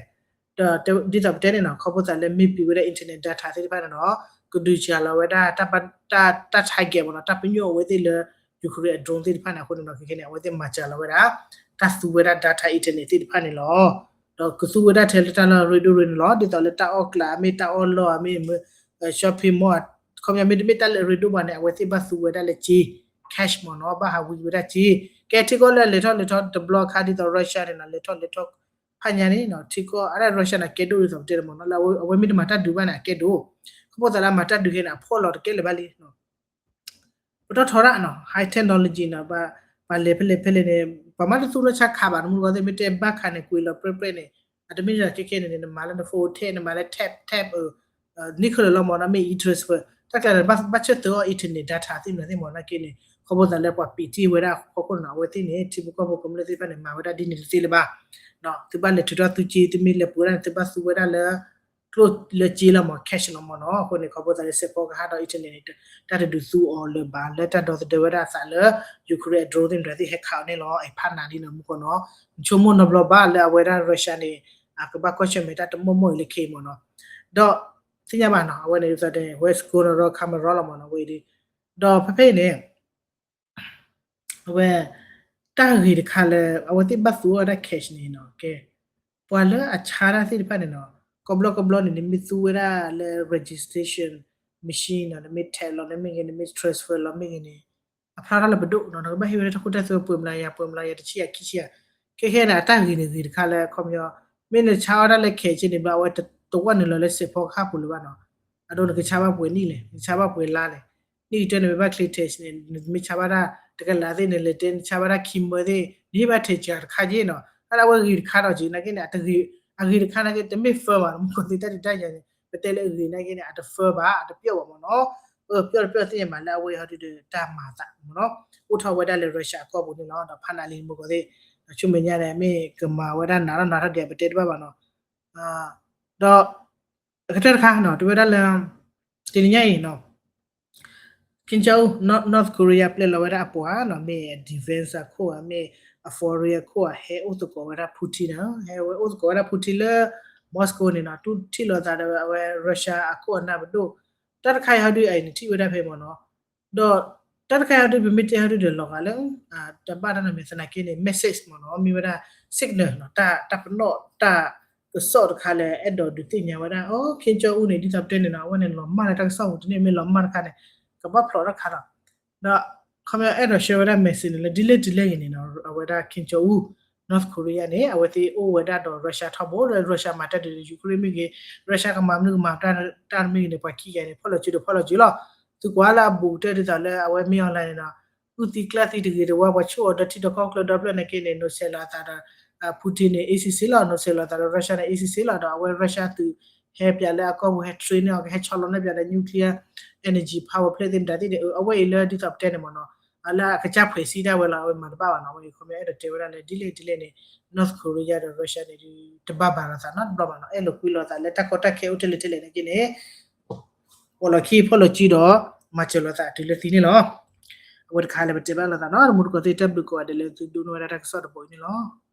ဒီးဒ်သိးပတဲန့ၣ်နီၤ ခီဖျိသးလၢမ့ၢ်ပံးဝဲဒၣ် internet data သ့ၣ်တဖၣ်န့ၣ်ဒီး ကဒုးစှၤလီၤဝဲဒၣ် တၢ် target မ့ၢ်နီၤ တၢ်ပညိၣ်အဝဲသ့ၣ်လၢ Ukraine အ drone သ့ၣ်တဖၣ်န့ၣ် အဃိန့ၣ်နီၤ ခဲခဲန့ၣ် အဝဲသ့ၣ်မၤစှၤလီၤဝဲဒၣ် တၢ်သူဝဲဒၣ် data internet သ့ၣ်တဖၣ်န့ၣ်လီၤ. ဒီးကသူဝဲဒၣ်ထဲလၢတၢ်လီၢ်ရ့ဒိၣ်ရ့န့ၣ်လီၤ ဒ်သိးလၢတၢ်အီၣ်ကျးမ့ၢ် တၢ်အီၣ်လီၢ်မ့ၢ် shopping mall ခီပညီမ့တမ့ၢ်တၢ်လၢအရ့ဒိၣ်ဘၣ်န့ၣ် အဝဲသ့ၣ်ဘၣ်သူဝဲဒၣ်လၢက့ cash မ့ၢ်နီၤ ဘၣ်ဟးဝံဝဲဒၣ်က့ ကဲထံကီၢ်လၢအလဲၤထီၣ်လဲၤထီတဘျီအခါဒ်သိး Russia န့ၣ်နီၤ လဲၤထီၣ်လဲၤထီၣ်ဖးညါန့ၣ်နီၤ ထံကီၢ်အါဒၣ် Russia န့ၣ် ကဲဒိၣ်ဒ်သိးပတဲတမ့ၢ်နီၤ လၢအဝဲမ့ၢ်တမၤတၢ်ဒုးဘၣ်န့ၣ် အကဲဒိၣ် ခီဖျိသးလၢအမၤတၢ်ဒုးခဲန့ၣ် အဖှီၣ်လီၤတကဲလၢၤဘၣ်လံ ပတီၢ်ထီရၣ်နီၤ high technology နီၤ ပှၤလဲၤဖဲလဲၣ်ဖဲလဲၣ်န့ၣ် ပှၤမ့ၢ်တသူနီၢ်ဆါခးဘၣ် နမူတဂီၢ်သ့ၣ်မ့ၢ်တဲဘၣ်ခးန့ၣ် ကွံာ်လီၤပြဲပြဲန့ၣ် အတမ့ၢ်ဒ်သိးခဲခဲန့ၣ်န့ၣ် နမၤလၢန phone ထဲ နမၤလၢ tab tab နံၣ်ခဲလၢာ်လီၤမ့ၢ်နီၤ မ့ၢ် e-transfer တၢ်ကျါန့ၣ် ဘၣ်ဆၢထၢၣ်အီၤ internet data သ့ၣ်မနုၤသ့ၣ်မ့ၢ်နီၤ နာ်က့န့ၣ် ခီဖျိသးလၢပှၤပံးတ့ၢ်ဝဲဒၣ်ဖီခိၣ်န့ၣ်နီၤ အဝဲသ့ၣ်န့ၣ် ထံဖိကီၢ်ဖိကမျၢၢ်သ့ၣ်တဖၣ်န့ၣ် မၤဝဲဒၣ်ဒ်န့ၣ်တသ့လၢၤဘၣ် သုဘၣ်လဲၤထုးထီၣ်သုက့ သုမ့ၢ်လဲၤပှ့ၤဒၣ်န့ၣ် သုဘၣ်သူဝဲဒၣ်လၢ ကျိၣ်လၢက့လီၤမ့ၢ် cash လီၤမ့ၢ်နီၤ အဃိန့ၣ် ခီဖျိသးလၢစဲးဖီကဟးဒီး internet န့ၣ် တၢ်တဒုးသူအီၤလၢၤဘၣ် လၢတၢ်ဒီသဒၢဝဲဒၣ်အသးလၢ Ukraine အ drone သ့ၣ်မတၤသ့ၣ်ဟဲခးအီၤန့ၣ်လီၤ အဖးနးလံနီၤ မူကီၢ်နီၤ နဆိကမိၣ်နီတဘျီဘၣ်လၢအဝဲဒၣ် Russia န့ၣ် အကဘၣ်ကွၢ်ဆၢၣ်မဲာ်တၢ်တမီၢ်မီၢ်အံၤလၢခဲအံၤမ့ၢ်နီၤ ဒီး သ့ၣ်ညါဘၣ်နီၤ အဝဲန့ၣ် ဒ်သိး West ကိနီၤ camera လီၤမ့ၢ်နီၤ အဝဲအံၤဒီး ဒီးဖဲဖဲအံၤန့ၣ် အဝဲ တၢ်ဂ့ၤတခါလၢ အဝဲသ့ၣ်ဘၣ်သူဝဲဒၣ် cash န့ၣ်နီၤ ကဲ ပှၤလၢအဆါတၢ်သ့ၣ်တဖၣ်န့ၣ်နီၤ ကဘျီကဘျီန့ၣ် နမ့ၢ်သူဝဲဒၣ်လၢ registration machine နီၤ နမ့ၢ် tap လီၤ နမ့ၢ်ဂ့ၤ နမ့ၢ် transfer လီၤ မ့ၢ်ဂ့ၤန့ၣ် အဖျါထီၣ်လၢပဒိၣ်နီၤ နကဘၣ်ဟ့ၣ်ဝဲဒၣ်တၢ်ခိတၢ်သွဲ ပှဲၤမလါယၤ ပှဲၤမလါယၤ တဆံယၤခံဆံယၤ ခဲခဲန့ၣ် အတၢ်ဂ့ၤန့ၣ်ဂ့ၤတခါလၢ ခီပညီ မ့ၢ်နဆါအီၣ်ဒၣ်လၢ cash န့ၣ်ဘျီ အဝဲ တဝီနုာ်လီၤလၢစဲးဖီကဟၣ်ပူၤလၢၤဘၣ်နီၤ. အဒိနကဆါဘၣ်ပှဲၤနံၣ်လဲၣ်, နကဆါဘၣ်ပှဲၤလါလဲၣ်. နံၣ်ကတၢၢ်န့ၣ် မ့ၢ်ဘၣ် clear test န့ၣ် နမ့ၢ်ဆါဘၣ်တၢ်တကလးသ့ၣ်န့ၣ် လဲၤတဲ နဆါဘၣ်တၢ်ခံမၢသ့ၣ် နဟ့ၣ်ဘၣ်ထဲးစှၤတခါက့နီၤ. တၢ်လၢအဝဲဂ့ၤတခါဒီးက့ နာ်က့န့ၣ် အဂ့ၤတခါနာ်က့ တမ့ၢ် firm ဘၣ် မူခိၣ်သ့ၣ်တၢ်ဒုးတၢ်ယၤန့ၣ် ပတဲလၢအဂ့ၤနာ်က့န့ၣ် အတ firm ဘၣ် အတပျီၣ်ဘၣ်မ့ၢ်နီၤ. ပျီၣ်တပျီၣ်သ့ၣ်ညါမးလၢအဝဲအံၤဟီဒုဒီးတၢ်မၤသးမ့ၢ်နီၤ အိၣ်ထီၣ်ဝဲဒၣ်လၢ Russia အကီၢ်ပူၤန့ၣ်လီၤ. ဒီးဖးနးလံမူခိၣ်သ့ၣ် ဆူမဲာ်ညါန့ၣ် မ့ၢ်ကမၤဝဲဒၣ်နးထီၣ်နးထီၣ်ဒံး ပတဲတဘၣ်ဘၣ်နီၤ. ဒီး အကတၢၢ်တခါနီၤ တဲဝဲဒၣ်လၢ တနံၤညါအံၤနီၤ Kim Jong Un North Korea ပျဲလီၤဝဲဒၣ်အပှၤနီၤ မ့ၢ်အ defense အခိၣ်ဧါ မ့ၢ်အ foreign အခိၣ်ဧါ ဟဲအိၣ်သကိးဝဲဒၣ် Putin နီၤ ဟဲဝဲအိၣ်သကိးဝဲဒၣ် Putin လၢ Moscow န့ၣ်နီၤ တူၢ်ထံၣ်လိာ်သးဒီးအဝဲ Russia အခိၣ်အနၢ်ပဒိၣ် တၢ်တခါအံၤဟီဒုအံၤန့ၣ် ထံၣ်ဝဲဒၣ်ဖဲမ့ၢ်နီၤ ဒီးတၢ်တခါအံၤဟီဒု ပမ့ၢ်တဲဟီဒုဒီးလီၤဂာ်လၢ တဘၣ်တၢ်နီတမံၤသနာ်က့န့ၣ် message မ့ၢ်နီၤ မ့ၢ်ဝဲဒၣ် signal နီၤ တၢ်ပနီၣ်တၢ်ကစီၣ်တခါလၢ အဲၣ်ဒိးဒုးသ့ၣ်ညါဝဲဒၣ် အိ Kim Jong Un န့ၣ် ဒ်သိးပတဲန့ၣ်နီၤ အဝဲန့ၣ်လီၤမၢ်လၢတၢ်ကစီၣ်ပူၤတန့ၢ် မ့ၢ်လီၤမၢ်တခါန့ၣ် ကဘၣ်ဖျိးတၢ်ခါလီၤ. ဒီးခီပညီအဲၣ်ဒိး share ဝဲဒၣ် message န့ၣ် လၢဒ်လဲၣ်ဒ်လဲၣ်ဂ့ၤန့ၣ်နီၤ အဝဲဒၣ် Kim Jong Un North Korea န့ၣ် အဝဲသ့ၣ်အိၣ်ဝဲဒၣ်ဒီး Russia ထီဘိလၢ Russia မၤတၢ်ဒ် Ukraine မ့ၢ်ဂ့ၤ Russia ကမၤမနုၤကမၤတၢ်မ့ၢ်ဂ့ၤန့ၣ် ပှၤခံဂၤန့ၣ် ဖီၣ်လီၤစုဒီးဖီၣ်လီၤစုလီၤ. သုကွၢ်လၢအဘူးကတၢၢ်ဒ်သိးလၢအဝဲမ့ၢ် online န့ၣ်နီၤ အုၣ်သံကျၢ်သံတဂ့ၤတဝါ ပှၤဆိၣ်အီၤဒီထံဒီခီၣ်ကျၢၢ်ဒီဖျၢၣ်နာ်က့န့ၣ် နီၤဆဲးလီၤအသးဒီး Putin န့ၣ် အ့စ့စ့လီၤ နီၤဆဲးလီၤအသးဒီး Russia န့ၣ် အ့စ့စ့လီၤ ဒီးအဝဲ Russia သုး ဟဲပၠးလၢအကီၢ်ပူၤ ဟဲ train န့ၢ်အီၤ ကဟဲဆီလီၤန့ၢ်ပၠးဒီး nuclear energy power plant သ့ၣ်မတၤသ့ၣ်န့ၣ် အဝဲအံၤလၢဒ်သိးပတဲန့ၣ်မ့ၢ်နီၤ လၢအကစၢ်ဖှဲးစံတၢ်ဝဲလီၤ အဝဲမၤတဘၣ်ဘၣ်နီၤ အဝဲအံၤ ခီပညီအဲၣ်ဒိးတဲဝဲဒၣ်လၢဒ်လဲၣ်ဒ်လဲၣ်န့ၣ် North Korea ဒီး Russia န့ၣ် တဘၣ်ဘၣ်လိာ်သးနီတဘျီဘၣ်နီၤ အဲၣ်လိာ်ကွံလိာ်သးလၢတၢ်ကီတၢ်ခဲအိၣ်ထဲလဲၣ်ထဲလဲၣ်နာ်က့န့ၣ် ပှၤလီၤခံဖီၣ်လီၤစုဒီး မၤစၢၤလိာ်သးတုၤလၢသံန့ၣ်လီၤ. အဝဲတခါလၢပတဲဘၣ်လိာ်သးနီၤ တမူတကိးသ့ၣ် တၢ်ဘျုးကိးဂၤဒဲးလၢသုဒိးန့ၢ်ဝဲဒၣ်တၢ်ကစီၣ်တဘိအံၤန့ၣ်လီၤ.